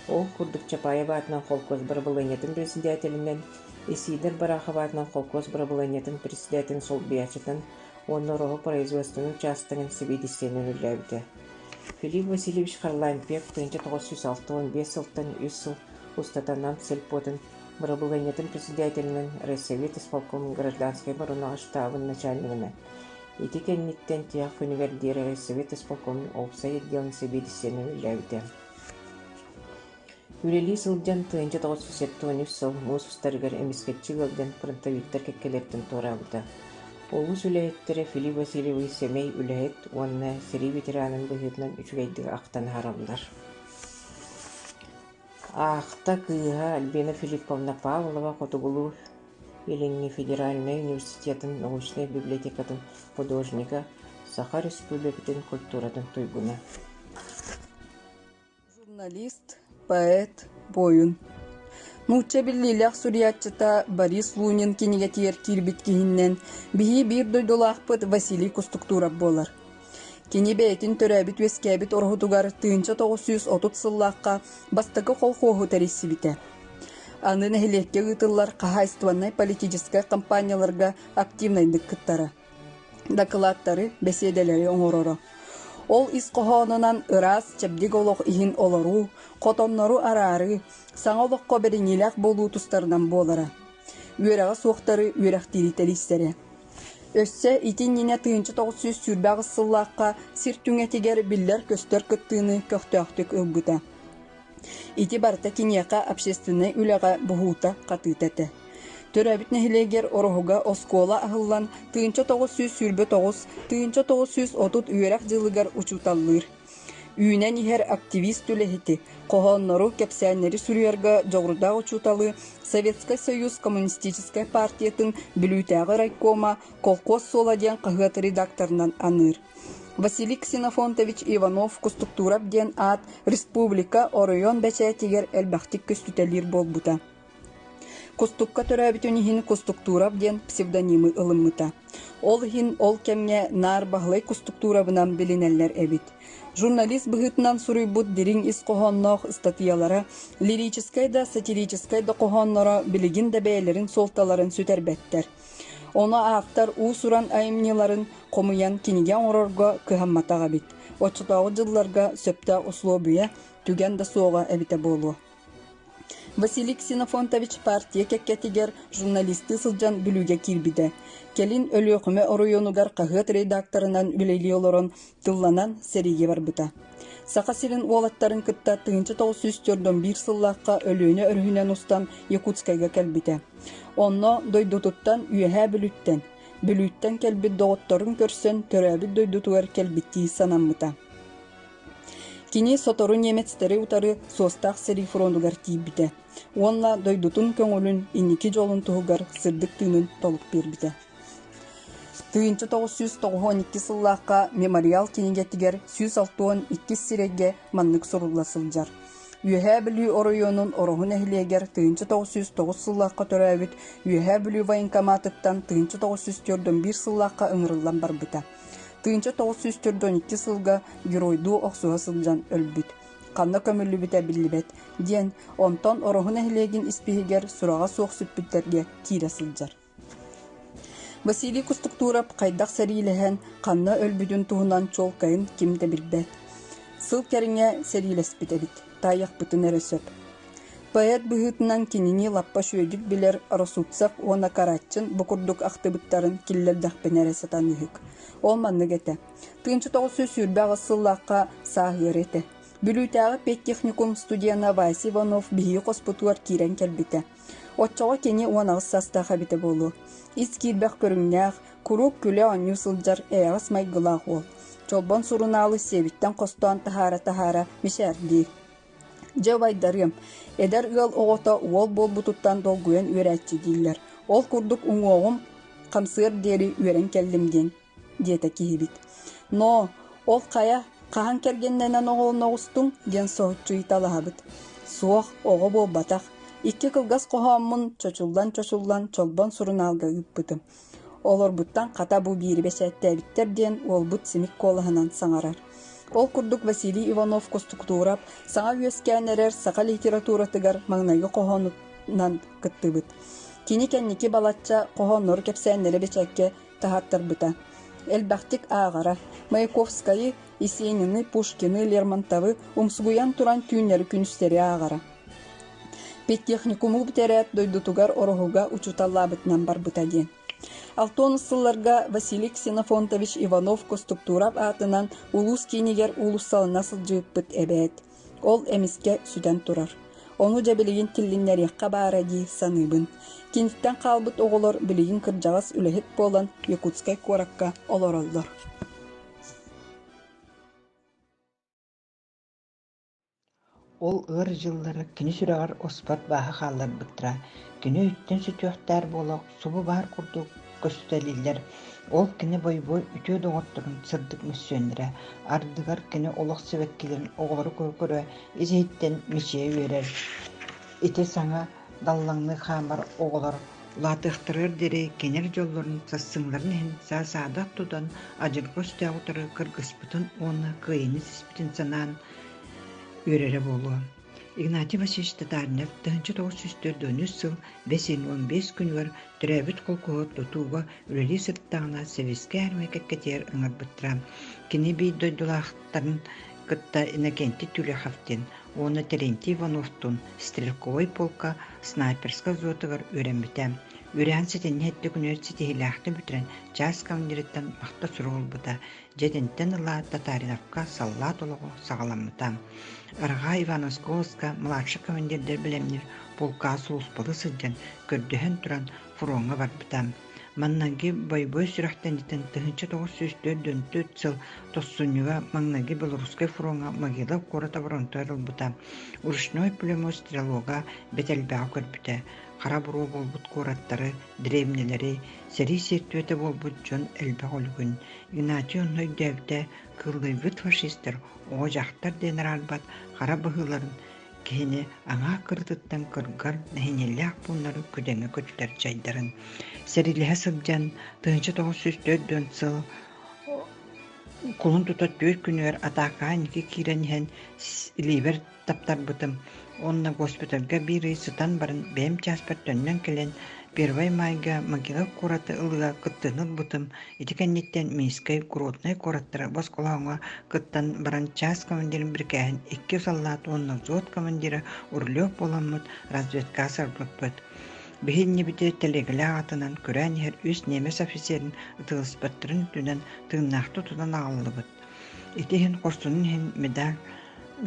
Ол курдук Чапаев аатынан холкуос бырабылыанньатын председателинэн, Исидор Барахов аатынан холкуос бырабылыанньатын председателин солбуйааччытын уонна Ороһу производственнай учаастагын сэбиэдиссэйинэн үлэлээбитэ. Филипп Васильевич Харлампьев 1965 сылтан үс сыл устата Нам сельпотун бырабылыанньатын председателинэн райсовет исполкомун гражданскай оборонаҕа штабын начальнигынан, ити кэнниттэн тиһэх күнүгэр диэри райсовет исполкомун уопсай отделын сэбиэдиссэйинэн үлэлээбитэ. Үлэлии сылдьан 1973 сыл муус устарыгар эмискэччи ыалдьан фронтовиктар кэккэлэриттэн туораабыта. Улуус үлэһиттэрэ Филипп Васильевич сэмэй үлэһит уонна сэрии ветеранын быһыытынан үчүгэйдик ахтан аһараллар. Аахта кыыһа Альбина Филипповна Павлова Хотугулуу Илиҥҥи федеральнай университетын научнай библиотекатын художнига, Саха Республикатын культуратын туйгуна. Журналист, поэт, буойун. Нуучча биллиилээх суруйааччыта Борис Лунин кинигэтигэр киирбит киһиннэн биһи биир дойдулаахпыт Василий Кустуктуров буолар. Кини бэйэтин төрөөбүт-үөскээбит Ороһутугар 1930 сыллаахха бастакы колхуоһу тэрийсибитэ. Аны нэһилиэккэ ыытыллар хаһаайыстыбаннай-политическай кампанияларга активнайдык кыттара. Дакылааттары, бэсиэдэлэри оҥороро. Ол ис хоһоонунан ыраас, чэбдик олох иһин олоруу, хотоннору араарыы, саҥа олоххо бэриниилээх буолуу тустарынан буолара. Үөрэҕэ суохтары үөрэхтиири тэрийсэрэ. Өссө ити иннинэ 1928 сыллаахха сир түҥэтигэр биллэр-көстөр кыттыыны көхтөөхтүк ылбыта. Ити барыта киниэхэ общественнай үлэҕэ буһуута-хатыыта этэ. Төрөөбүт нэһилиэгэр Ороһуга оскуола аһыллан 1929 1930 үөрэх дьылыгар учууталлыыр. Үүнэн иһэр активист үлэһити, хоһооннору, кэпсээннэри суруйарга дьоҕурдаах учууталы Советскай Союз Коммунистическай партиятын Бүлүүтээҕи райкома «Колхоз суола» диэн хаһыат редакторынан аныыр. Василий Ксенофонтович Иванов Кустуктуров диэн аат республика, оройуон бэчээтигэр элбэхтик көстүтэлиир буолбута. Кустукка төрөөбүтүн иһин Кустуктуров диэн псевдонимы ылыммыта. Ол иһин ол кэмҥэ наар Баһылай Кустуктуровынан билинэллэр эбит. Журналист быһыытынан суруйбут дириҥ ис хоһоонноох ыстатыйалара, лирическэй да, сатирическай да хоһоонноро билигин да бэйэлэрин суолталарын сүтэрбэттэр. Ону автор уус-уран айымньыларын хомуйан кинигэ оҥорорго кыһамматах эбит. Оччотооҕу дьылларга сөптөөх услуобуйа, түгэн да суоҕа эбитэ буолуо. Василий Ксенофонтович партия кэккэтигэр журналистыы сылдьан Бүлүүгэ киирбитэ. Кэлин Өлүөхүмэ оройуонугар хаһыат редакторынан үлэлии олорон тылланан сэриигэ барбыта. Саха сирин уолаттарын кытта 1941 сыллаахха Өлүөнэ өрүһүнэн устан Якутскайга кэлбитэ. Онно дойдутуттан Үөһээ Бүлүүттэн, Бүлүүттэн кэлбит доҕотторун көрсөн төрөөбүт дойдутугар кэлбиттии санаммыта. Кини сотору немецтэри утары суостаах сэрии фронугар тиийбитэ уонна дойдутун көҥүлүн инники дьолун туһугар сырдык тыынын толук биэрбитэ. 1992 сыллаахха мемориал кинигэтигэр 162 сирэйгэ маннык сурулла сылдьар. Үөһээ Бүлүү оройуонун Ороһу нэһилиэгэр 1909 сыллаахха төрөөбүт Үөһээ Бүлүү военкоматыттан 1941 сыллаахха ыҥырыллан барбыта. 1942 сылга геройдуу охсуһа сылдьан өлбүт. Ханна көмүллүбүтэ биллибэт, диэн онтон Ороһу нэһилиэгин испииһигэр сураҕа суох сүппүттэргэ киирэ сылдьар. Василий Кустуктуров хайдах сэриилэһэн, ханна өлбүтүн туһунан чуолкайын ким да билбэт. Сыл кэриҥэ сэриилэспит эбит, таайыахпытын эрэ сөп. Поэт быһыытынан кинини лаппа үчүгэйдик билэр Росуцев уонна Карачин бу курдук ахтыбыттарын киллэрдэхпинэ эрэ сатаныыһык. Ол маннык этэ. 1928 сыллаахха сааһыары этэ. Бүлүүтээҕи педтехникум студена Вася Иванов биһиги хоспутугар киирэн кэлбитэ. Оччоҕо кини 18 саастаах эбитэ буолуо. Ис киирбэх көрүҥнээх, куруук күлэ-оонньуу сылдьар эйэҕэс майгылаах уол. Чолбон сурунаалы сиэбиттэн хостоон таһаара-таһаара мичээрдиир. Дьэ убайдарыам, эдэр ыал оҕото уол буолбутуттан долгуйан үөрээччи дииллэр. Ол курдук уҥуоҕум хамсыар диэри үөрэн кэллим диэн, диэтэ киһибит. Ноо, ол хайа, хаһан кэргэннэнэн оҕолоноҕустуҥ диэн соһуччу ыйыталаһабыт. Суох, оҕо буолбатах. Икки кылгас хоһооммун чочуллан-чочуллан Чолбон сурунаалга ыыппытым. Олорбуттан хата бу биири бэчээттээбиттэр диэн уолбут симик куолаһынан саҥарар. Ол курдук Василий Иванов-Кустуктуурап саҥа үөскээн эрэр саха литературатыгар маҥнайгы хоһоонунан кыттыбыт. Кини кэнники балачча хоһооннору кэпсээннэри бэчээккэ таһааттарбыта. Элбэхтик ааҕара. Маяковскайы, Есенины, Пушкины, Лермонтовы умсугуйан туран түүннэри-күнүстэри ааҕара. Педтехникуму бүтэрээт дойдутугар Ороһуга учууталлаабытынан барбыта диэн. Алтонус сылларга Василий Ксенофонтович Иванов-Кустуктуров аатынан улуус киинигэр уулуссалана сылдьыбыппыт эбээт. Ол эмискэ сүтэн турар. Ону дьэ билигин тиллиннэриэххэ баара дии саныыбын. Киниттэн хаалбыт оҕолор билигин кырдьаҕас үлэһит буолан Якутскай куоракка олороллор. Ол ыар дьыллары кини сүрэҕэр оспот бааһы хаалларбыттара, кини өйтөн сүтүөхтээр буола субу баар курдук көстүтэлииллэр. Ол кини бойобуой үтүө доҕотторун сырдык мөссүөннэрэ, ардыгар кини олох сибэккилэрин оҕолору көрө-көрө ис-иһиттэн мичийэ үөрэр. Ити саҥа даллаҥныы хаамар оҕолор улаатыахтарыгар диэри кинилэр дьоллорун сарсыҥҥыларын иһин саа-саадах тутан адьырҕа өстөөх утары кыргыспытын уонна кыайыыны сиспитин санаан үөрэрэ буолуо. Игнатий Васильевич Татаринов 1943 сыл 515 күнүгэр төрөөбүт холкуоһу тутууга үлэлии сырыттаҕына Сэбиэскэй Армия кэккэтигэр ыҥырбыттара. Кини биир дойдулаахтарын кытта Иннокентий Тюлеховтин уонна Терентий Ивановтуун стрелковай полка снайперскай взводугар үөрэммитэ. Үөрэҕин сэтинньи сэттэ күнүгэр ситиһиилээхтик бүтэрэн чаас командирыттан махта сурук ылбыта. Дьэ итинтэн ыла Татариновка саллаат олоҕо саҕаламмыта. Арҕаа Ивановскай улууска младшай командирдар бэлэмниир полкаҕа сулууспалыы сылдьан, көрдөһөн туран фроҥҥа барбыта. Маҥнайгы бойобуой сүрэхтэниитин 1944 сыл тохсунньуга маҥнайгы Белорусскай фроҥҥа Могилов куорат оборонтугар ылбыта. Ручной пулемет стрелога бэрт элбэҕи көрбүтэ. Хара буруо буолбут куораттары, дэриэбинэлэри, сэрии сиэртибэтэ буолбут дьон элбэх өлүгүн Игнатий онно өйдөөбүтэ, кыыллыйбыт фашистар оҕо-дьахтар диэн араарбат хара быһыыларын киһини аҥаа кырытыттан кыргар нэһиниэлээх пууннары күдэҥҥэ көтүтэр дьайдарын. Сэриилэһэ сылдьан 1944 сыл кулун тутар түөрт күнүгэр атаакаҕа инники киирэн иһэн илиибэр таптарбытым уонна госпитальга биир ый сытан баран бэйэм чааспар төннөн кэлэн Первай Майга Могилев куораты ылыыга кыттыыны ылбытым. Ити кэнниттэн Минскэй, Гроднай куораттара босхолооҥҥо кыттан баран чаас командирын бирикээһин икки саллаат уонна взвод командира Урлев буоламмыт разведкаҕа сарбыппыт. Биһи иннибитигэр тэлиэгэлээх атынан күрээн иһэр үс немец офицерын ытылыспыттарын үрдүнэн тыыннаахтыы тутан аҕаллыбыт. Ити иһин хорсунун иһин медаль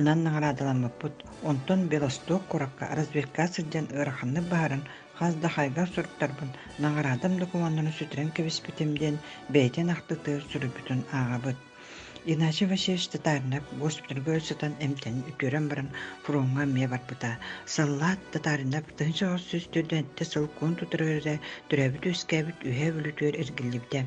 Нан наҕараадаламмыппыт, онтон Белосток куоракка разведкаҕа сылдьан ыараханнык баһаран хас да хайҕал суруктарбын, наҕараадам докумуоннарын сүтэрэн кэбиспитим диэн бэйэтин ахтыытыгар суруйбутун ааҕабыт. Игнатий Васильевич Татаринов госпитальга өр сытан эмтэнэн үтүөрэн баран фроҥҥа эмиэ барбыта. Саллаат Татаринов 1947 сыл куон тутарыгар эрэ төрөөбүт-үөскээбит Үөһээ Бүлүүтүгэр эргиллибитэ.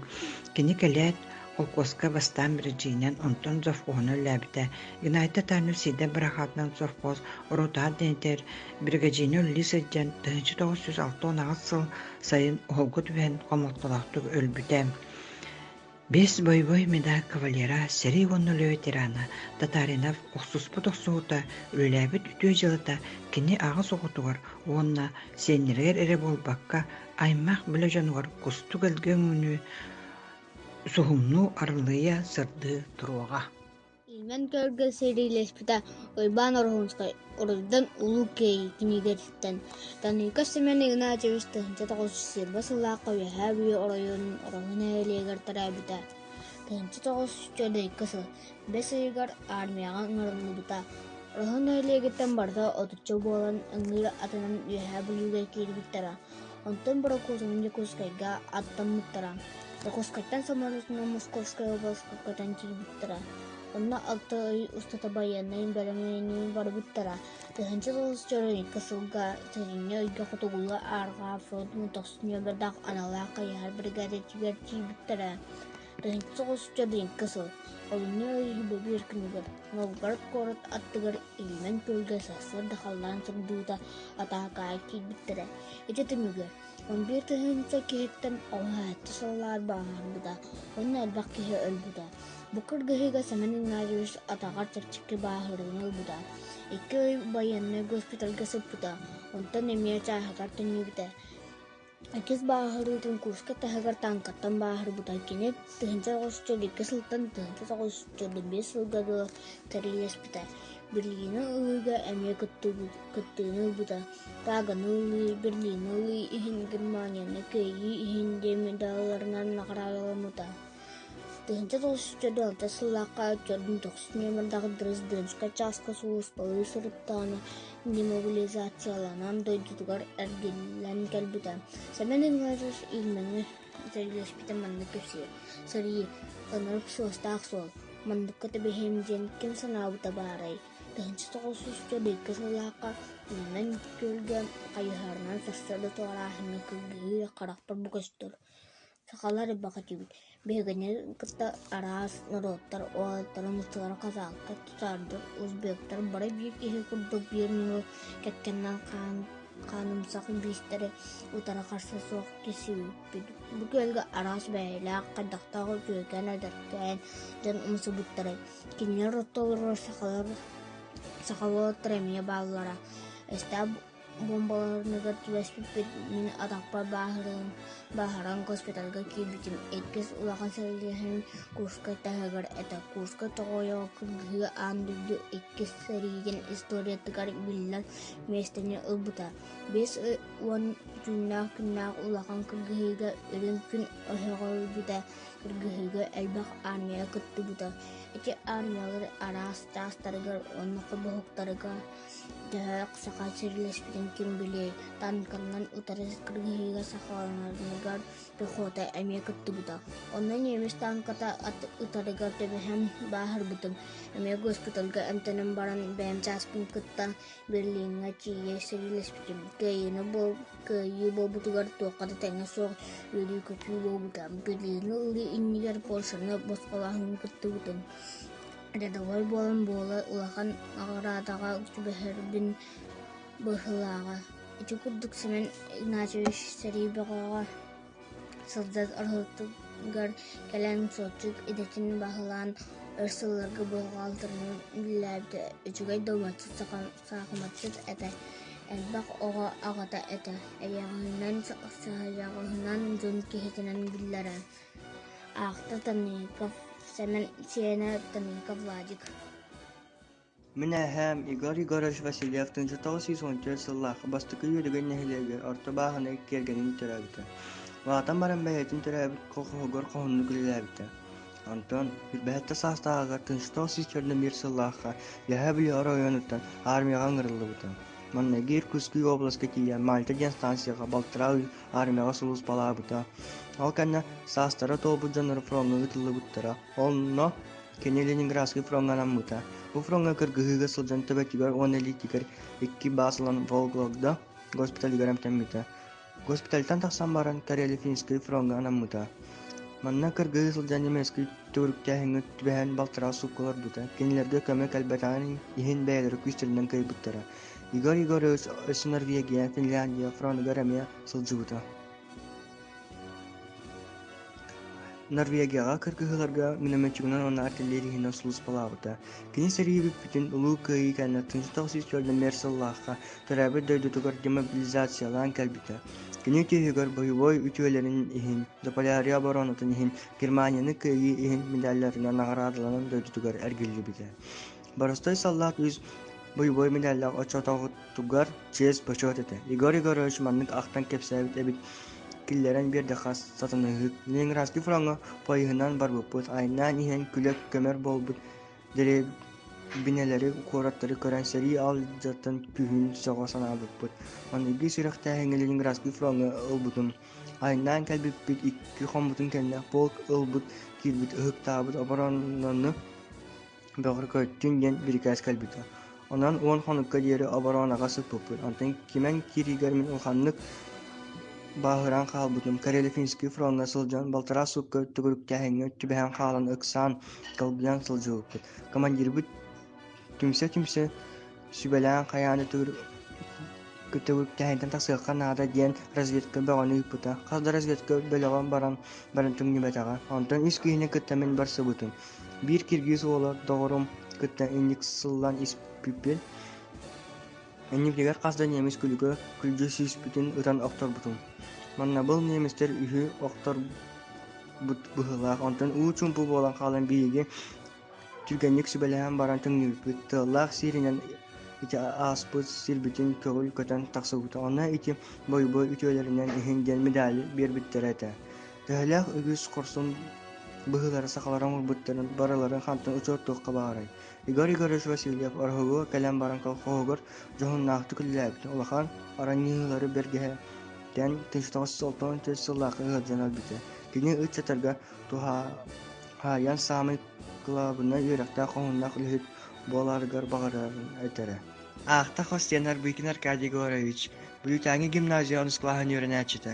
Кини кэлээт, Холкуоска бастаан бириджиинэн, онтон завхоһунан үлэлээбитэ. Геннадий Татаринов Сиидэр бырахаатынан совхоз ротаҕа дэнитэр биригэдьииринэн үлэлии сылдьан, 1968 сыл сайын оһолго түбэһэн хомолтолоохтук өлбүтэ. Биэс бойобуой медаль кавалера, сэрии уонна үлэ ветерана Татаринов охсуспут охсуһуута, үлэлээбит үтүө дьыалата кини аҕыс оҕотугар уонна сиэннэригэр эрэ буолбакка, аймах билэ дьонугар кустук элгэ өҥүнүү Суһумнуу арылыйа сырдыы туруоҕа Ильмень күөлгэ сэриилэспитэ Уйбаан Ороһуунскай Уруйдан Улуу Кыайыы кинигэтиттэн Таныыкас Семен Игнатьевич 1920 сыллаахха Үөһээ Бүлүү оройуонун Ороһу нэһилиэгэр төрөөбүтэ. 1942 сыл бэс ыйыгар армияҕа ыҥырыллыбыта. Ороһу нэһилиэгиттэн барыта отучча буолан ыҥыыр атынан Үөһээ Бүлүүгэ киирбиттэрэ. Онтон борокуотунан Дьокуускайга аттаммыттара. Дьокуускайтан самолетунан Московскай уобаласка көтөн тиийбиттэрэ. Онно алта ый устата байыаннай бэлэмнэнии барбыттара. 1942 сылга сэтинньи ыйга Хотугулуу Арҕаа фронт тохсунньу аналлаах хайыһар бригадатыгар тиийбиттэрэ. 1942 сыл олунньу ый биир күнүгэр Новгород куорат аттыгар Ильмень күөлгэ сарсыарда халлаан сырдыыта атаакаҕа киирбиттэрэ. Ити түмүгэр 11 тыһыынча киһиттэн 67 сыллаах бааһырбыта уонна элбэх киһи өлбүтэ. Бу кыргыһыыга Семен Игнатьевич атаҕар чэпчэки бааһырыыны ылбыта. Икки ый байыаннай госпитальга сыппыта, онтон эмиэ чааһыгар төннүбүтэ. Иккис бааһырыытын Курскай таһыгар тааҥкаттан бааһырбыта. Кини 1902 сылтан 1905 сылга дылы сэриилэспитэ. Берлини ылыыга эмиэ кыттыыны ылбыта. Праганы ылыы, Берлини ылыы иһин Германияны кыайыы иһин диэн медалларынан наҕараадаламмыта. 1946 сыллаахха төрдүн тохсус нүөмэрдээх Дрезденскай чааска сулууспалыы сырыттаҕына демобилизацияланан дойдутугар эргиллэн кэлбитэ. Семен Игнатьевич Ильмени сэриилэспитэ маннык кэпсиир: «Сэрии, ынырык суостаах суол, манныкка түбэһиэм диэн ким санаабыта баарай? 1942 сыллаахха Ильмень күөлгэ хайыһарынан сарсыарда туорааһыҥҥа кыргыһыы харахпар бу көстөр. Сахалар элбэх этибит, биһигини кытта араас норуоттар уолаттара мусталар казахтар, татаардар, узбектар бары биир киһи курдук биир ньыгыл кэккэннэн хаанымсах биистэри утары харса суох киирсибиппит. Бу күөлгэ араас бэйэлээх, хайдахтаах үтүөкэн, эдэркээн дьон умсубуттарай. Кинилэр ортолоругар сахалар саха уолаттара эмиэ бааллара. Өстөөх Буомбаларыныгар түбэспиппит, мин атахпар бааһыран госпитальга киирбитим. Иккис улахан сэриилэһэн Курскай таһыгар этэ. Курскай тоҕойоҕо кыргыһыы аан дойду иккис сэриитин историятыгар биллэр миэстэни ылбыта. 50 түүннээх күннээх улахан кыргыһыыга үрүҥ күн өһөҕөрбүтэ, кыргыһыыга элбэх армия кыттыбыта. Ити армиялар араас чаастарыгар уонна холбоһуктарыгар Төһө саха сэриилэспитин ким билиэй, танканнан утары кыргыһыыга сахаланарыгар пехота эмиэ кыттыбыта. Онно немец танката ытарыгар түбэһэн бааһырбытым. Эмиэ госпитальга эмтэнэн баран бэйэм чааспын кытта Берлиҥҥэ тиийэ сэриилэспитим. Кыайыыны кыайыы буолбутугар туохха да тэҥэ суох үөрүү-көтүү буолбута. Берлини ылыы иннигэр Польшаны босхолооһуҥҥа кыттыбытым. Рядовой буолан буола улахан наҕараадаҕа түбэһэрбин быһыылааҕа. Ити курдук Семен Игнатьевич сэрии бөҕөҕө сылдьар ороһутугар кэлэн суотчут идэтин баһылаан өр сылларга бухгалтырынан үлэлээбитэ. Үчүгэй долматчыт, саахыматчыт этэ, элбэх оҕо аҕата этэ, эйэҕэһинэн, саһайаҕаһынан дьон киһитинэн биллэрэ. Аахта Таников, Сэмэн сиэнэ Таников Владик. Мин эһээм Егор Егорович Васильев 1914 сыллаах Бастакы Үөдүгэй нэһилиэгэр Орто Бааһынай кэргэнин төрөөбүтэ. Улаатан баран бэйэтин төрөөбүт колхоһугар хоһуннук үлэлээбитэ. Онтон билбэһэттэ саастааҕыгар 1941 сыллаахха Үөһээ Бүлүү оройуонуттан армияҕа ыҥырыллыбыта. Маҥнайгы Иркутскай уобаласка тиийэн Мальта диэн станцияҕа балтараа ый армияҕа сулууспалаабыта. Ол кэннэ саастара туолбут дьоннору фроҥҥа ыытыллыбыттара. Онно кини Ленинградскай фроҥҥа анаммыта. Бу фроҥҥа кыргыһыыга сылдьан төбөтүгэр уонна илиитигэр икки баас ылан Волгогда госпиталыгар эмтэммитэ. Госпитальтан тахсан баран Карело-Финскэй фроҥҥа анаммыта. Манна кыргыһыы сылдьан немецкэй төгүрүктээһиҥҥэ түбэһэн балтараа суукка олорбута. Кинилэргэ көмө кэлбэтэҕин иһин бэйэлэрэ күүстэринэн кыайбыттара. Игорь Егорович өссө Норвегия, Финляндия фронугар эмиэ сылдьыбыта. Норвегияҕа кыргыһыыларга минометчигынан уонна артиллериһинэн сулууспалаабыта. Кини сэрии бүппүтүн Улуу Кыайыы кэннэ 1994 сыллаахха төрөөбүт дойдутугар демобилизациялаан кэлбитэ. Кини түөһүгэр бойобуой үтүөлэрин иһин, Заполярье оборонатын иһин, Германияны кыайыы иһин медалларынан наҕараадаланан дойдутугар эргиллибитэ. Боростой саллаат үс бойобуой медаллаах оччотооҕутугар чиэс-бочуот этэ. Егор Егорович маннык ахтан кэпсээбит эбит. киллэрэн биэрдэххэ сатаныыһык. Ленинградский фроҥҥа поеһынан барбыппыт, айаннаан иһэн күлэ көмөр буолбут дэриэбинэлэри, куораттары көрөн сэрии алдьатан күүһүн сөҕө санаабыппыт. Маныгы сүрэхтээһиҥҥэ Ленинградский фроҥҥа ылбытым. Айаннаан кэлбиппит икки хоммутун кэннэ полк ылбыт киирбит ыһыктаабыт оборонаны бөҕөргөттүн диэн бирикээс кэлбитэ. Онон уон хонукка диэри оборонаҕа сыппыппыт. Онтон кимэн киириигэр мин улаханнык бааһыран хаалбытым. Карело-Финский фроҥҥа сылдьан балтараа суукка төгүрүктээһиҥҥэ түбэһэн хаалан ыксаан, калбыйан сылдьыбыппыт. Командирбыт түмсэ-түмсэ сүбэлээн хайаан да төгүрүктээһинтэн тахсыахха наада диэн разведка бөҕөнү ыыппыта. Хас да разведка бөлөҕө баран баран түҥнүбэтэҕэ. Онтон үс киһини кытта мин барсыбытым. Биир киргиз уола доҕорум кытта инник сыллан испиппин, иннибитигэр хас да немец күлүгэ күлдьү сүүспүтүн ытан охторбутум. Маннабыл немецтэр үһү охторбут быһыылаах, онтон уу чуумпу буолан хаалан биһиги түргэнник сүбэлэһэн баран төҥнүбүппүт, тыаллаах сииринэн ити ааспыт сирбитин көҕүл көтөн тахсыбыта. Онно ити бойобуой үтүөлэринэн иһин диэн медали биэрбиттэрэ этэ. Төһөлөөх үгүс хорсун быһыылары сахалар оҥорбуттарын барыларын хантан учуоттуохха баарай? Егор Егорович Васильев Ороһуга кэлэн баран колхоһугар дьоһуннаахтык үлэлээбит, улахан аранньыылары бэргэһэтэн 1964 сыллаахха ыалдьан өлбүтэ. Кини ыччаттарга туһаайан саамай кылаабынай үөрэхтээх хоһууннаах үлэһит буоларыгар баҕарарын этэрэ. Аахта хос диэн Арбыкин Аркадий Егорович, Бүлүүтээҥи гимназия онус кылааһын үөрэнээччитэ.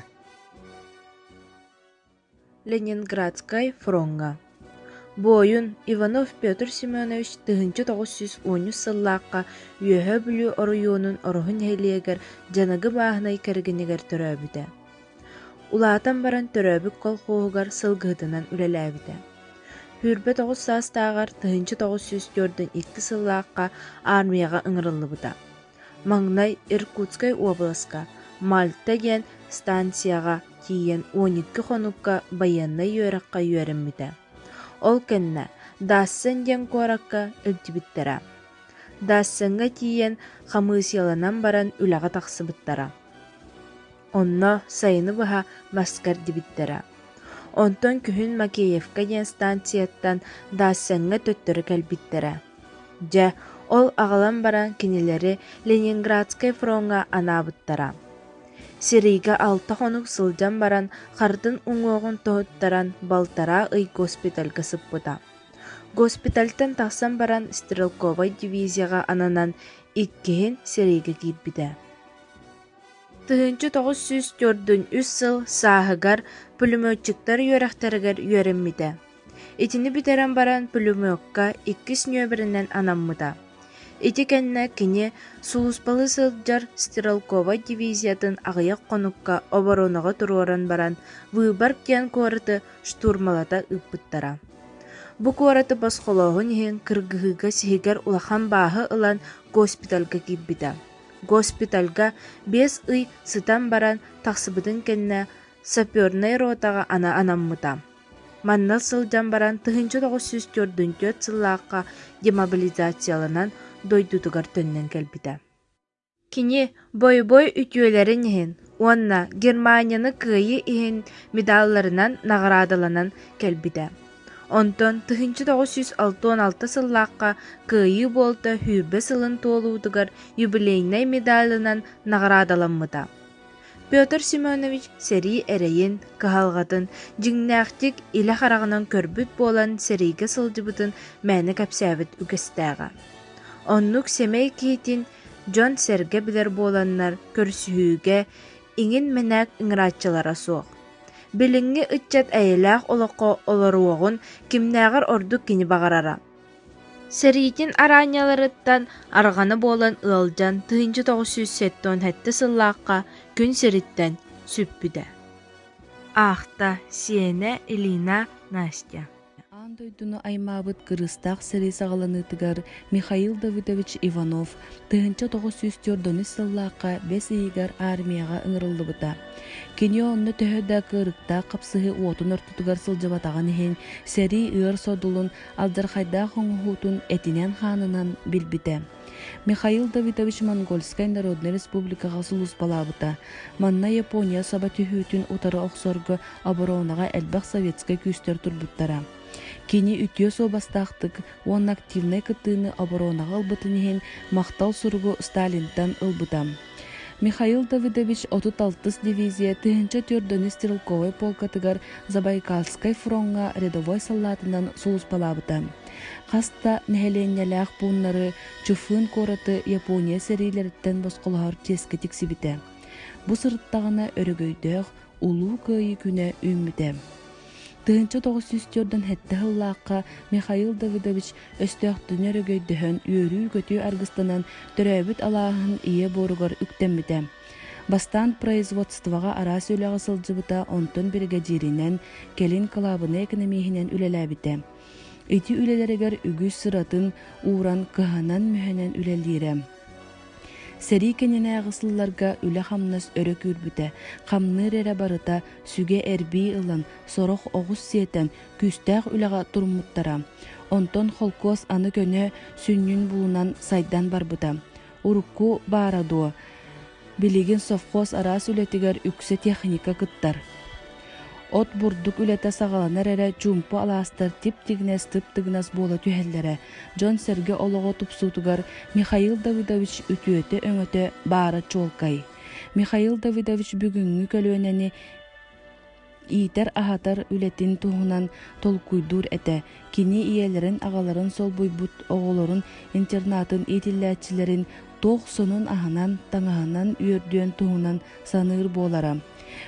Ленинградскай фроҥҥа Буойун Иванов Петр Семенович 1913 сыллаахха Үөһээ Бүлүү оройуонун Ороһу нэһилиэгэр Дьаныгы бааһынай кэргэнигэр төрөөбүтэ. Улаатан баран төрөөбүт колхоһугар сылгыһытынан үлэлээбитэ. 29 саастааҕар 1942 сыллаахха аармыйаҕа ыҥырыллыбыта. Маҥнай Иркутскай уобаласка Мальта диэн станцияҕа тиийэн 12 хонукка байыаннай үөрэххэ үөрэммитэ. Ол кэннэ Дассен диэн куоракка илдьибиттэрэ. Дассеҥҥа тиийэн хамыысыйаланан баран үлэҕэ тахсыбыттара. Онно сайыны быһа мас кэрдибиттэрэ. Онтон күһүн Макеевка диэн станцияттан Дассеҥҥа төттөрү кэлбиттэрэ. Дьэ, ол аҕалан баран кинилэри Ленинградскай фроҥҥа анаабыттара. Сэриигэ алта хонук сылдьан баран хардын уҥуоҕун тоһуттаран балтараа ый госпитальга сыппыта. Госпитальтан тахсан баран стрелковай дивизияҕа ананан иккиһин сэриигэ киирбитэ. 1943 сыл сааһыгар пулеметчиктар үөрэхтэригэр үөрэммитэ. Итини бүтэрэн баран пулеметка иккис нүөмэринэн анаммыта. Ити кэннэ кини сулууспалыы сылдьар стрелковай дивизиятын аҕыйах хонукка оборонаҕа туруоран баран Выборг диэн куораты штурмалата ыыппыттара. Бу куораты босхолооһун иһин кыргыһыыга сиһигэр улахан бааһы ылан госпитальга киирбитэ. Госпитальга 5 ый сытан баран тахсыбытын кэннэ сапернай ротаҕа ана анаммыта. Манна сылдьан баран 1944 сыллаахха демобилизацияланан дойдутугар төннөн кэлбитэ. Кини бойобуой үтүөлэрин иһин уонна Германияны кыайыы иһин медалларынан наҕараадаланан кэлбитэ. Онтон 1966 сыллаахха Кыайыы буолта 20 сылын туолуутугар юбилейнай медалынан наҕараадаламмыта. Петр Семенович сэрии эрэйин, кыһалҕатын дьиҥнээхтик илэ хараҕынан көрбүт буолан сэриигэ сылдьыбытын мээнэ кэпсээбит үгэстээҕэ. Оннук сэмэй киһитин дьон-сэргэ билэр буоланнар көрсүһүүгэ иҥин мэнээк ыҥырааччылара суох. Билиҥҥи ыччат эйэлээх олоххо олоруоҕун кимнээҕэр ордук кини баҕарара. Сэриитин араанньаларыттан арҕана буолан ыалдьан 1977 сыллаахха күн сириттэн сүппүтэ. Аахта сиэнэ Илина Настя Аан дойдуну аймаабыт кырыыстаах сэрии саҕаланыытыгар Михаил Давыдович Иванов 1944 сыллаахха бэс ыйыгар армияҕа ыҥырыллыбыта. Кини онно төһө да кыырыктаах хапсыһыы уотун ортотугар сылдьыбатаҕын иһин, сэрии ыар содулун, алдьархайдаах оҥоһуутун этинэн-хаанынан билбитэ. Михаил Давидович Монгольскай Народнай Республикаҕа сулууспалаабыта. Манна Япония саба түһүүтүн утары охсорго оборонаҕа элбэх советскай күүстэр турбуттара. Кини үтүө суобастаахтык уонна активнай кыттыыны оборонаҕа ылбытын иһин махтал суругу Сталинтан ылбыта. Михаил Давидович 36-ыс дивизия 1400 стрелковай полкатыгар Забайкальскай фроҥҥа рядовой саллаатынан сулууспалаабыта. Хас да нэһилиэнньэлээх пууннары Чуфын куораты Япония сэриилэриттэн босхолоһор чиэскэ тиксибитэ. Бу сырыттаҕына өрөгөйдөөх Улуу Кыайыы күнэ үүммүтэ. 1947 сыллаахха Михаил Давыдович өстөөхтүнү өрөгөйдөһөн үөрүү-көтүү аргыстанан төрөөбүт алааһын ийэ буоругар үктэммитэ. Бастаан производствоҕа араас үлэҕэ сылдьыбыта, онтон биригэдьииринэн, кэлин кылаабынай экономиһинэн үлэлээбитэ. Ити үлэлэригэр үгүс сыратын ууран кыһанан-мүһэнэн үлэлиирэ. Сэрии кэннинээҕи сылларга үлэ-хамнас өрө күүрбүтэ, хамныыр эрэ барыта сүгэ эрбии ылан, сорох оҕус сиэтэн, күүстээх үлэҕэ туруммуттара. Онтон холкуос аны көнө сүнньүн булунан сайдан барбыта. Урукку баара дуо, Билигин совхоз араас үлэтигэр үксэ техника кыттар. От бурдук үлэтэ саҕаланар эрэ чуумпу алаастар тип-тигинэс тып-тыгынас буола түһэллэрэ, дьон-сэргэ олоҕо тупсуутугар Михаил Давыдович үтүөтэ-өҥөтө баара чуолкай. Михаил Давыдович бүгүҥҥү көлүөнэни иитэр-аһатар үлэтин туһунан толкуйдуур этэ. Кини ийэлэрин-аҕаларын солбуйбут оҕолорун интернатын иитиллээччилэрин туох сонун аһынан, таҥаһынан үөрдүөн туһунан саныыр буолара.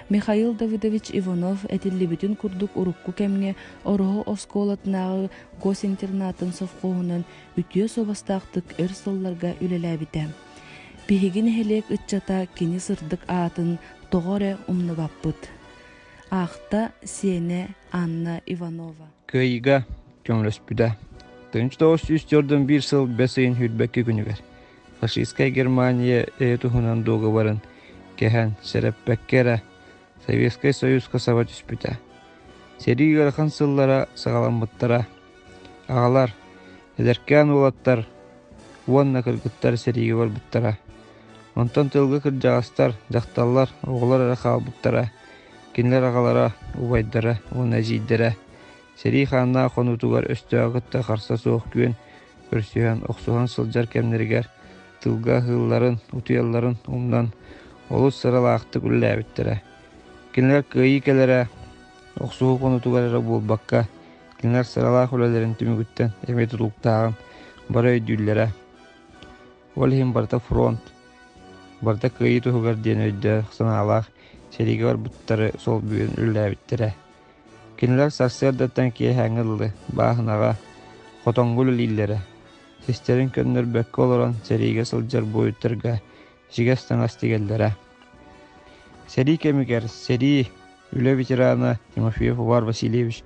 Михаил Давыдович Иванов этиллибитин курдук урукку кэмҥэ Ороһу оскуолатынааҕы госинтернатын совхоһунан үтүө суобастаахтык өр сылларга үлэлээбитэ. Биһиги нэһилиэк ыччата кини сырдык аатын тоҕо эрэ умнубаппыт. Аахта сиэнэ Анна Иванова. Кыайыыга көмөлөспүтэ. 1941 сыл бэс ыйын сүүрбэкки күнүгэр фашистскай Германия эйэ туһунан дуогабарын кэһэн, сэрэппэккэ эрэ Советскай Союзка саба түспүтэ. Сэрии ыарахан сыллара саҕаламмыттара. Аҕалар, эдэркээн уолаттар уонна кыргыттар сэриигэ барбыттара. Онтон тылга кырдьаҕастар, дьахталлар, оҕолор эрэ хаалбыттара. Кинилэр аҕалара, убайдара уонна эдьиийдэрэ сэрии хааннаах хонуутугар өстөөҕү кытта харса суох күөн көрсүһэн, охсуһан сылдьар кэмнэригэр тылга аһыылларын, утуйалларын умнан олус сыралаахтык үлэлээбиттэрэ. Кинилэр кыайыы кэлэрэ охсуһуу хонуутугар эрэ буолбакка, кинилэр сыралаах үлэлэрин түмүгүттэн эмиэ тутулуктааҕын бары өйдүүллэрэ. Ол иһин барыта фронт, барыта кыайыы туһугар диэн өйдөөх санаалаах сэриигэ барбыттары солбуйан үлэлээбиттэрэ. Кинилэр сарсыардаттан киэһээҥҥи дылы бааһынаҕа, хотоҥҥо үлэлииллэрэ. Систэрин көннөрбөккө олорон сэриигэ сылдьар буойуттарга ичигэс таҥас тигэллэрэ. Сэрии кэмигэр сэрии үлэ ветерана Тимофеев Увар Васильевич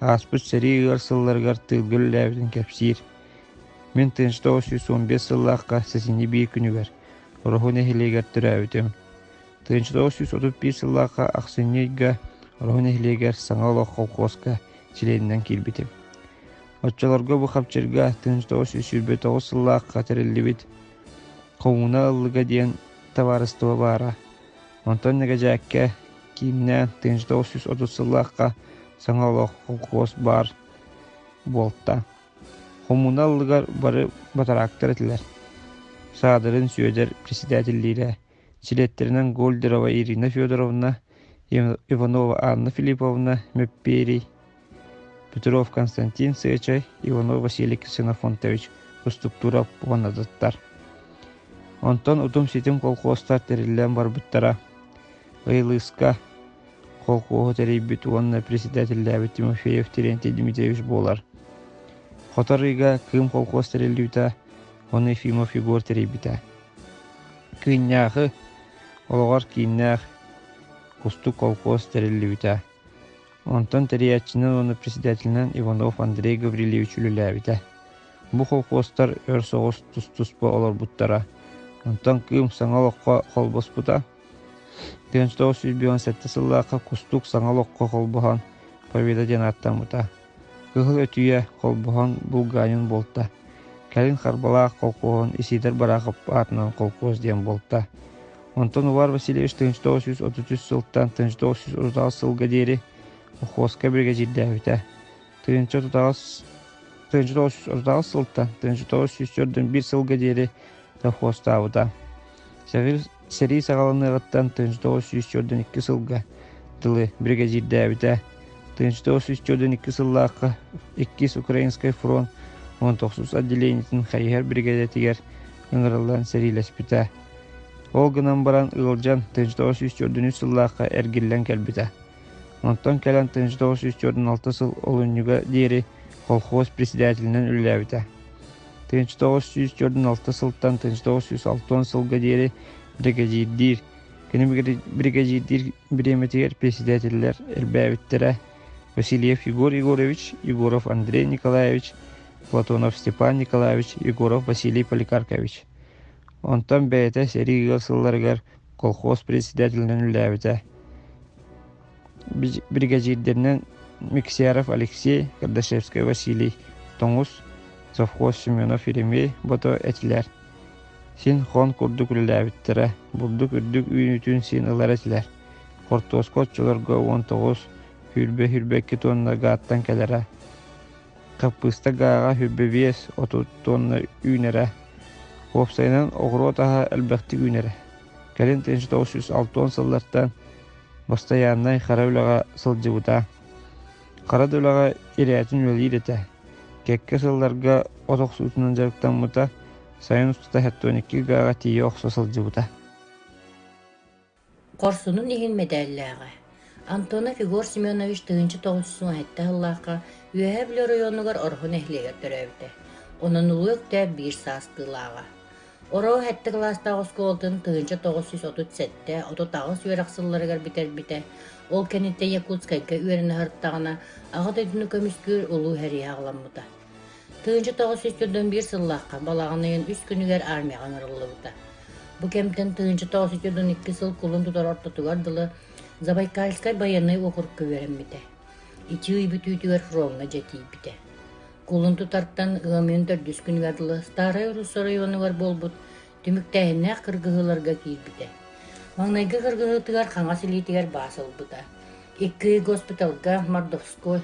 ааспыт сэрии ыар сылларыгар тыылга үлэлээбитин кэпсиир. Мин 1915 сыллаахха сэтинньи биир күнүгэр Ороһу нэһилиэгэр төрөөбүтүм. 1931 сыллаахха ахсынньы ыйга Ороһу нэһилиэгэр Саҥа олох холкуоска чилиэнинэн киирбитим. Оччолорго бу хапчырга 1929 сыллаахха тэриллибит Коммуна ыллыга диэн табаарыстыба баара. Онтон Нэгэдьээккэ кииннээн 1930 сыллаахха Саҥа олох холкуос баар буолта. Хомууна ыллыгар бары батараактар этилэр. Саадырын Сүөдэр председателлиирэ, чилиэттэринэн Гольдерова Ирина Федоровна, Иванова Анна Филипповна Мөппиэрий, Петров Константин Сыачай, Иванов Василий Ксенофонтович устуктура уоннатыттар. Онтон утум-ситим колхуостар тэриллэн барбыттара. Ыйылыыска колхуоһу тэрийбит уонна председателлээбит Тимофеев Терентий Дмитриевич буолар. Хотор ыйга Кыым колхуос тэриллибитэ, ону Ефимов Егор тэрийбитэ. Кыынньаахы олоҕор кииннээх Кустук колхуос тэриллибитэ. Онтон тэрийээччинэн уонна председателинэн Иванов Андрей Гаврильевич үлэлээбитэ. Бу колхуостар өр соҕус тус-туспа олорбуттара. Онтон Кыым саҥа олоххо холбоспута. 1957 сыллаахха Кустук саҥа олоххо холбоһон Победа диэн ааттаммыта. Кыһыл өтүйэ холбоһон Булганин буолта. Кэлин Харбалаах колхуоһун Исидор Барахов аатынан холкуос диэн буолта. Онтон Увар Васильевич 1933 сылтан 1938 сылга диэри колхуоска биригэдьиирдээбитэ. 1938 сылтан 1941 сылга диэри совхозтаабыта. Сэрии саҕаланыаҕыттан 1942 сылга дылы биригэдьиирдээбитэ. 1942 сыллаахха Иккис Украинскай фронт 19 отделениетын хайыһар биригээдэтигэр ыҥырыллан сэриилэспитэ. Ол гынан баран ыалдьан 1943 сыллаахха эргиллэн кэлбитэ. Онтон кэлэн 1946 сыл олунньуга диэри колхоз председателинэн үлэлээбитэ. 1946 сылтан 1960 сылга диэри биригэдьиирдиир. Кини биригэдьиирдиир бириэмэтигэр председателлэр элбээбиттэрэ Васильев Егор Егорович, Егоров Андрей Николаевич, Платонов Степан Николаевич, Егоров Василий Поликарпович. Онтон бэйэтэ сэрии ыар сылларыгар колхоз председателинэн үлэлээбитэ. Биригэдьиирдэринэн Миксеров Алексей, Кардашевскай Василий, Тоҥус, совхоз Семенов Еремей бото этилэр. Син хон курдук үлэлээбиттэрэ, бурдук үрдүк үүнүүтүн син ылар этилэр. Хортуоска оччолорго 19, 20-22 тонна гааттан кэлэрэ. Хаппыыста гааҕа 25, 30 тонна үүнэрэ. Уопсайынан оҕуруот аһа элбэхтик үүнэрэ. Кэлин 1960 сыллартан бастайааннай хара үлэҕэ сылдьыбыта. Хара да үлэҕэ ирээтин үлэлиир этэ. Кэккэ сылларга от охсуутунан дьарыктаммыта, сайын устата 72 гааҕа тиийэ охсо сылдьыбыта. Хорсунун иһин мэдээллээҕэ. Антонов Егор Семенович 1917 сыллаахха Үөһээ Бүлүү оройуонугар Ороһу нэһилиэгэр төрөөбүтэ. Онон Улуу Өктөөп биир саастыылааҕа. Ороһу сэттэ кылаастаах оскуолатын 1937-38 үөрэх сылларыгар бүтэрбитэ. Ол кэнниттэн Якутскайга үөрэнэ сырыттаҕына, Аҕа дойдуну көмүскүүр Улуу сэрии аҕаламмыта. 1941 сыллаахха балаҕан ыйын үс күнүгэр армияҕа ыҥырыллыбыта. Бу кэмтэн 1942 сыл кулун тутар ортотугар дылы Забайкальскай байыаннай уокурукка үөрэммитэ. Ити ый бүтүүтүгэр фроҥҥа дьэ тиийбитэ. Кулун тутартан ыам ыйын төрдүс күнүгэр дылы Старай Русса оройуонугар буолбут түмүктээһиннээх кыргыһыыларга киирбитэ. Маҥнайгы кыргыһыытыгар хаҥас илиитигэр баас ылбыта. Икки ый госпиталга Мордовской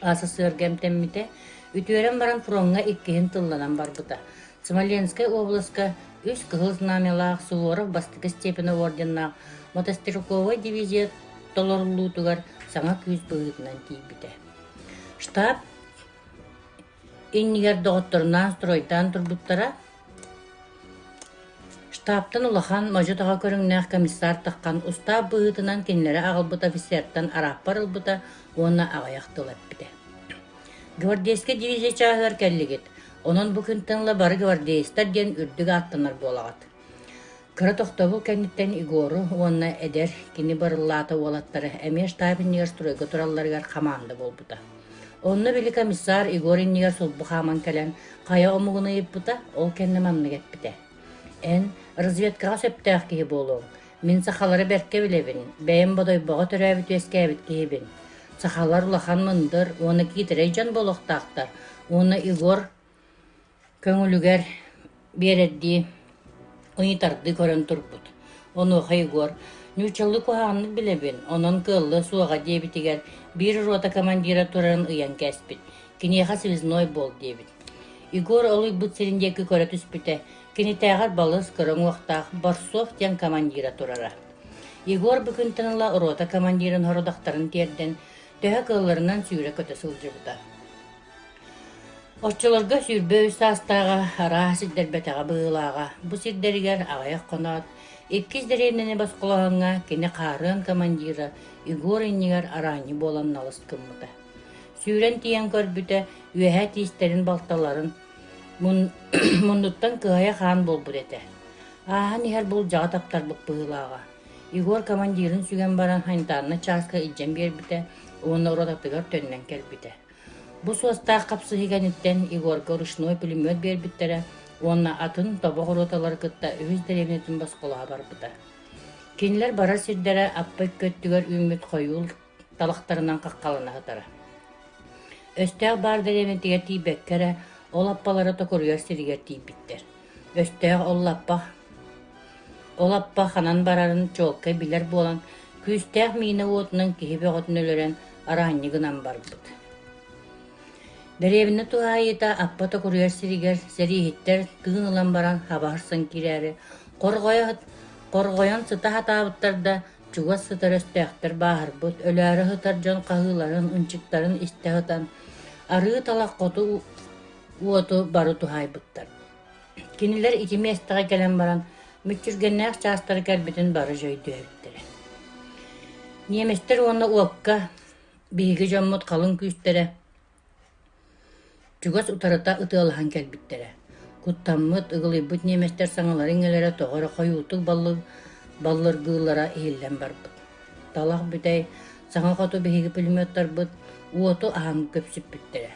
СССР-га эмтэммитэ, үтүөрэн баран фроҥҥа иккиһин тылланан барбыта. Смоленскай обласка үс Кыһыл Знамялаах Суворов бастакы степени орденнаах мотострелковай дивизия толоруллуутугар саҥа күүс быһыытынан тиийбитэ. Штаб иннигэр доҕотторунаан стройдаан турбуттара. Штабтан улахан, модьу-таҕа көрүҥнээх комиссар таххан устаап быһыытынан кинилэри аҕалбыт офицертан арааппар ылбыта уонна аҕыйах тыл эппитэ. «Гвардейскай дивизия чааһыгар кэллигит, онон бу күнтэн ыла бары гвардеецтар диэн үрдүк ааттанар буолаҕыт. Кыра тохтобул кэнниттэн Егору уонна эдэр, кини барыллаата уолаттары эмиэ штаб иннигэр стройга туралларыгар хамаанда буолбута. Онно били комиссар Егор иннигэр сулбу хааман кэлэн хайа омугун ыйыппыта, ол кэннэ маннык эппитэ: «Эн разведкаҕа сөптөөх киһи буолуоҥ. Мин сахалары бэркэ билэбин, бэйэм Бодойбоҕо төрөөбүт-үөскээбит киһибин. Сахалар улахан мындыр уонна киитэрэй дьон буолуохтаахтар уонна Егор Көҥүлүгэр биэрэрдии ыйытардыы көрөн турбут. Онуоха Егор: «Нууччалыы куһаҕаннык билэбин, онон кыаллыа суоҕа» диэбитигэр биир рота командира турарын ыйан кээспит, «Киниэхэ связной буол» диэбит. Егор ол ыйбыт сирин диэки көрө түспүтэ, кинитээҕэр балыс кыра уҥуохтаах Борсов диэн командира турара. Егор бу күнтэн ыла рота командирын сорудахтарын тиэрдэн, төһө кыалларынан сүүрэ-көтө сылдьыбыта. Оччолорго 23 саастааҕа арааһа сирдэрбэтэҕэ быһыылааҕа, бу сирдэригэр аҕыйах хоноот, иккис дэриэбинэни босхолооһуҥҥа кини хаарыан командира Егор иннигэр араанньы буолан налыс гыммыта. Сүүрэн тиийэн көрбүтэ, үөһэ тиистэрин балталарын муннуттан кыһайа хаан буолбут этэ. Ааһан иһэр булдьаҕа таптарбыт быһыылааҕа. Егор командирын сүгэн баран санитарнай чааска илдьэн биэрбитэ уонна ротатыгар төннөн кэлбитэ. Бу суостаах хапсыһыы кэнниттэн Егорга ручной пулемет биэрбиттэрэ уонна атын тобох роталары кытта үһүс дэриэбинэтин босхолоһо барбыта. Кинилэр барар сирдэрэ Аппа икки өттүгэр үүммүт хойуу талахтарынан хаххалана сытара. Өстөөх баар дэриэбинэтигэр тиийбэккэ эрэ, Ол аппалара токуруйар сиригэр тиийбиттэр. Өстөөх ол лаппа ол аппа ханан барарын чуолкай билэр буолан, күүстээх миинэ уотунан киһи бөҕөтүн өлөрөн араанньы гынан барбыт. Дэриэбинэ туһаайыыта аппа токуруйар сиригэр сэрииһиттэр тыын ылан баран хаба сырсан киирээри хорҕойон сыта сатаабыттар да, чугас сытар өстөөхтөр бааһырбыт, өлөөрү сытар дьон хаһыыларын, ынчыктарын истэ сытан, арыы талах хоту уоту бары туһаайбыттар. Кинилэр ити миэстэҕэ кэлэн баран, мүччүргэннээх чаастара кэлбитин бары дьэ өйдөөбүттэрэ. Ньиэмэстэр уонна уокка биһиги дьоммут халыҥ күүстэрэ чугас утарыта ытыалаһан кэлбиттэрэ. Куттаммыт, ыгылыйбыт ньиэмэстэр саҥалара-иҥэлэрэ тоҕо эрэ хойуутук баллыргыыллара иһиллэн барбыт. Талах бүтэй, саҥа хоту биһиги пулеметтарбыт уоту аһан көпсүппүттэрэ.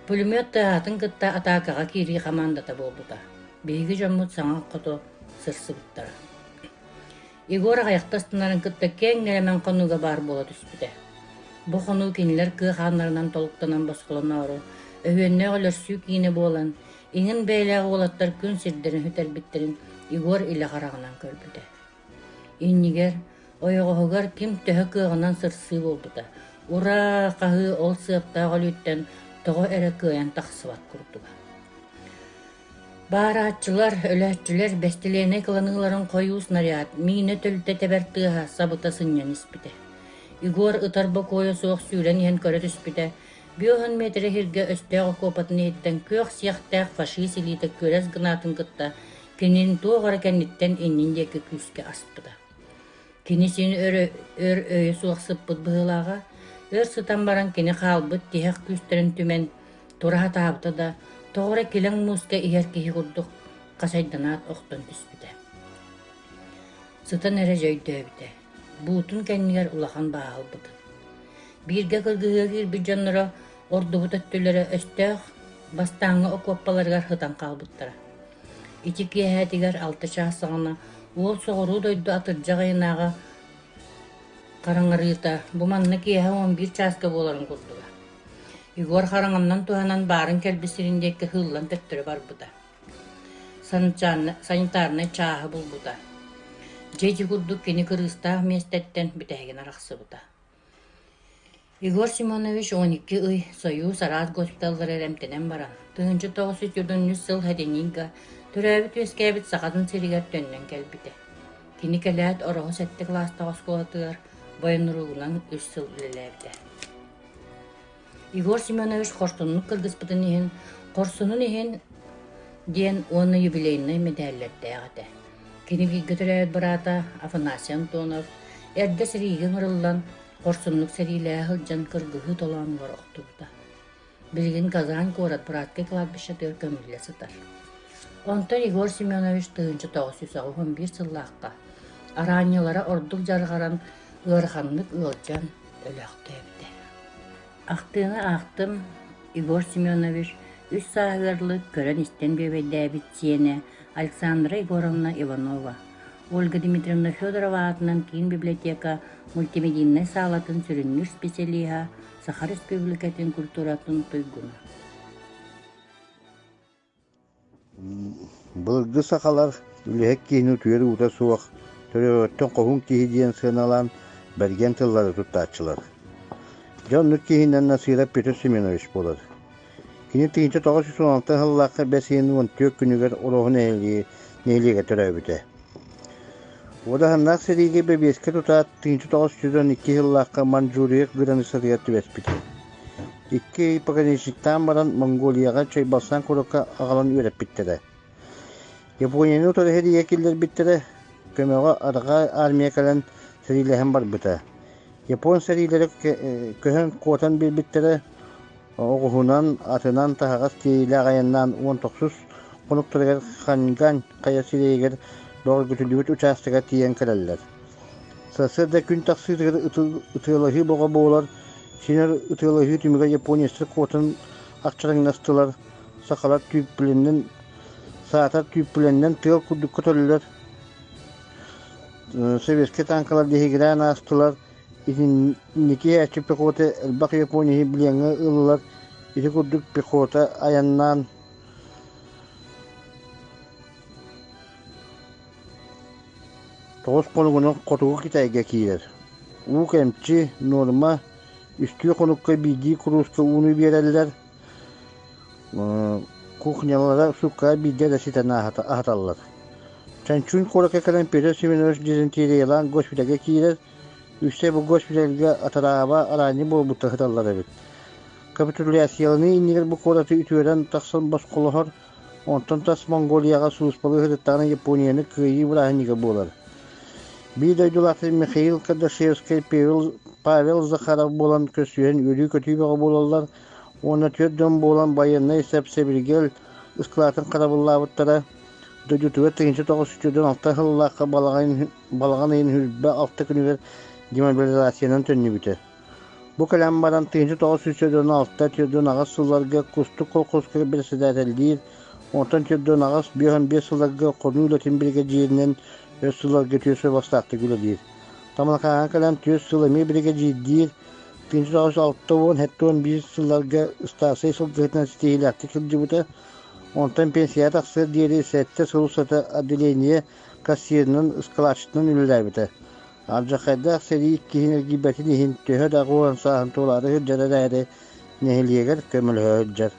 Пулемет тыаһаатын кытта атаакаҕа киирии хамаандата буолбута. Биһиги дьоммут саҥа хоту сырсыбыттара. Егор аҕыйахта астынарын кытта киэҥ нэлэмэн хонууга баар буола түспүтэ. Бу хонуу кинилэр кыа хааннарынан толуктанан босхолоноору, өһүөннээх өлөрсүү киинэ буолан, иҥин бэйэлээх уолаттар күн сирдэрин сүтэрбиттэрин Егор илэ хараҕынан көрбүтэ. Иннигэр, ойоҕоһугар ким төһө кыаҕынан сырсыы буолбута. Ураа! хаһыы ол сыаптаах өлүүттэн тоҕо эрэ кыайан тахсыбат курдуга. Баарааччылар, өлөөччүлэр бэстилиэнэй кыланыыларын хойуу снаряд миинэ төлүтэ тэбэр тыаһа сабыта сынньан испитэ. Егор ытар бокуойа суох сүүрэн иһэн көрө түспүтэ, 50 миэтэрэ иһиргэ өстөөх окуопатын иһиттэн күөх сиэхтээх фашист илиитэ күөрэс гынаатын кытта кинини туох эрэ кэнниттэн иннин диэки күүскэ аспыта. Кини син өр, өр өйө суох сыппыт быһыылааҕа. Өр сытан баран кини хаалбыт тиһэх күүстэрин түмэн тура сатаабыта да, тоҕо эрэ килэҥ мууска иһэр киһи курдук хачайданаат охтон түспүтэ. Сытан эрэ дьэ өйдөөбүтэ, буутун кэннигэр улахан бааһа ылбытын. Бииргэ кыргыһыыга киирбит дьонноро ордубут өттүлэрэ өстөөх бастааҥҥы окуоппаларыгар сытан хаалбыттара. Ити киэһээтигэр 6 чаас саҕана уол соҕуруу дойду атырдьах ыйынааҕы хараҥарыыта бу манна киэһэ 11 чааска буоларын курдуга. Егор хараҥанан туһанан баарын кэлбит сирин диэки ыһыыллан төттөрү барбыта. Санитарнай чааһы булбута. Дьэ ити курдук кини кырыыстаах миэстэттэн бүтэһигин арахсыбыта. Егор Семенович 12 ый Сойуус араас госпиталларыгар эмтэнэн баран, 1993 сыл Хэдинига төрөөбүт-үөскээбит Сахатын сиригэр төннөн кэлбитэ. Кини кэлээт Ороһу сэттэ кылаастаах оскуолатыгар военругунан үс сыл үлэлээбитэ. Егор Семенович хорсуннук кыргыспытын иһин, хорсунун иһин диэн уонна юбилейнай мэдээллэрдээх этэ. Кини бииргэ төрөөбүт быраата Афанасий Антонов эрдэ сэриигэ ыҥырыллан, хорсуннук сэриилэһэ сылдьан кыргыһыы толоонугар охтубута. Билигин Казань куорат братскай кладбищетыгар көмүллэ сытар. Онтон Егор Семенович 1981 сыллаахха араанньылара ордук дьарҕаран, ыараханнык ыалдьан өлөөхтөөбүтэ. Ахтыыны аахтым, Егор Семенович үс сааһыгар көрөн-истэн бүөбэйдээбит сиэнэ Александра Егоровна Иванова, Ольга Дмитриевна Федорова аатынан киин библиотека мультимедийнай саалатын сүрүннүүр специалиһа, Саха Республикатын культуратын туйгуна. Былыргы сахалар үлэһит киһини утуйар уута суох, төрөөҕүттэн хоһуун киһи диэн сыаналаан бэргэн тыллары туттааччылар. Дьэ оннук киһинэн Насыров Петр Семенович буолар. Кини 1916 сыллаахха бэс ыйын 14 күнүгэр Ороһу нэһилиэгэ төрөөбүтэ. Уодаһыннаах сэриигэ бэбиэскэ тутаат, 1912 сыллаахха Манчжурия границатыгар түбэспитэ. Икки ый пограничниктаан баран Монголияҕа Чойбалсан куоракка аҕалан үөрэппиттэрэ. Японияны утары сэриигэ киллэрбиттэрэ, көмөҕө арҕаа армия кэлэн сэриилэһэн барбыта. Япон сэриилэрэ көһөн куотан биэрбиттэрэ, оҕуһунан, атынан таһаҕас тиэйиилээх айаннаан 19 хонуктарыгар Ханьгань хайа сирэйигэр бөҕөргөтүллүбүт учаастагар тиийэн кэлэллэр. Сарсыарда күн тахсыытыгар ытыалаһыы бөҕө буолар, синэр ытыалаһыы түмүгэр японецтар куотан ахчараҥнастылар, сахалар түүппүлэнэн саатар түүппүлэнэн тыал курдук көтөллөр, советскай танкалар биһигирээн аастылар, итинники иһээччи пехота элбэх японеһы билиэҥҥэ ыллылар. Ити курдук пехота айаннаан Тоҕус хонугунан Хотугу Китайга киирэр. Уу кэмчи, нуорма, үстүү хонукка биирдии курууска ууну биэрэллэр, кухнялара сууккаҕа биирдэ эрэ ситэн аһаталлар. Чанчунь куоракка кэлэн Петр Семенович дизентериялаан госпитальга киирэр, үксэ бу госпитальга атарааба араанньы буолбуттар сыталлар эбит. Капитуляцияланыы иннигэр бу куораты үтүөрэн тахсан босхолоһор, Онтон тас Монголияҕа сулууспалыы сырыттаҕына Японияны кыайыы бырааһынньыга буолар. Биир дойдулаахтар Михаил Кардашевскай, Павел Захаров буолан көрсүһэн үөрүү-көтүү бөҕө буолаллар уонна түөрт дьон буолан байыаннай сэп-сэбиргэл ыскылаатын харабыллаабыттара. Дойдутугар 1946 сыллаахха балаҕан ыйын 26 күнүгэр демобилизациянан төннүбүтэ. Бу кэлэн баран 1996-48 сылларга Кустук колхозка бэрэссэдээтэллиир, онтон 48-55 сылларга хонуу үлэтин биригэдьииринэн өр сылларга үтүө суобастаахтык үлэлиир. Тамалакааҥҥа кэлэн түөрт сыл эмиэ биригэдьиирдиир, 1960-71 сылларга ыстаарсай сылгыһытынан ситиһиилээхтик сылдьыбыта, онтон пенсияҕа тахсыар диэри сэттэ сыл устата отделение кассирынан, ыскылааччытынан үлэлээбитэ. Алдьархайдаах сэрии иккиһин эргийбэтин иһин төһө да уон сааһын туолаары сылдьар эрээри, нэһилиэгэр көмөлөһө сылдьар.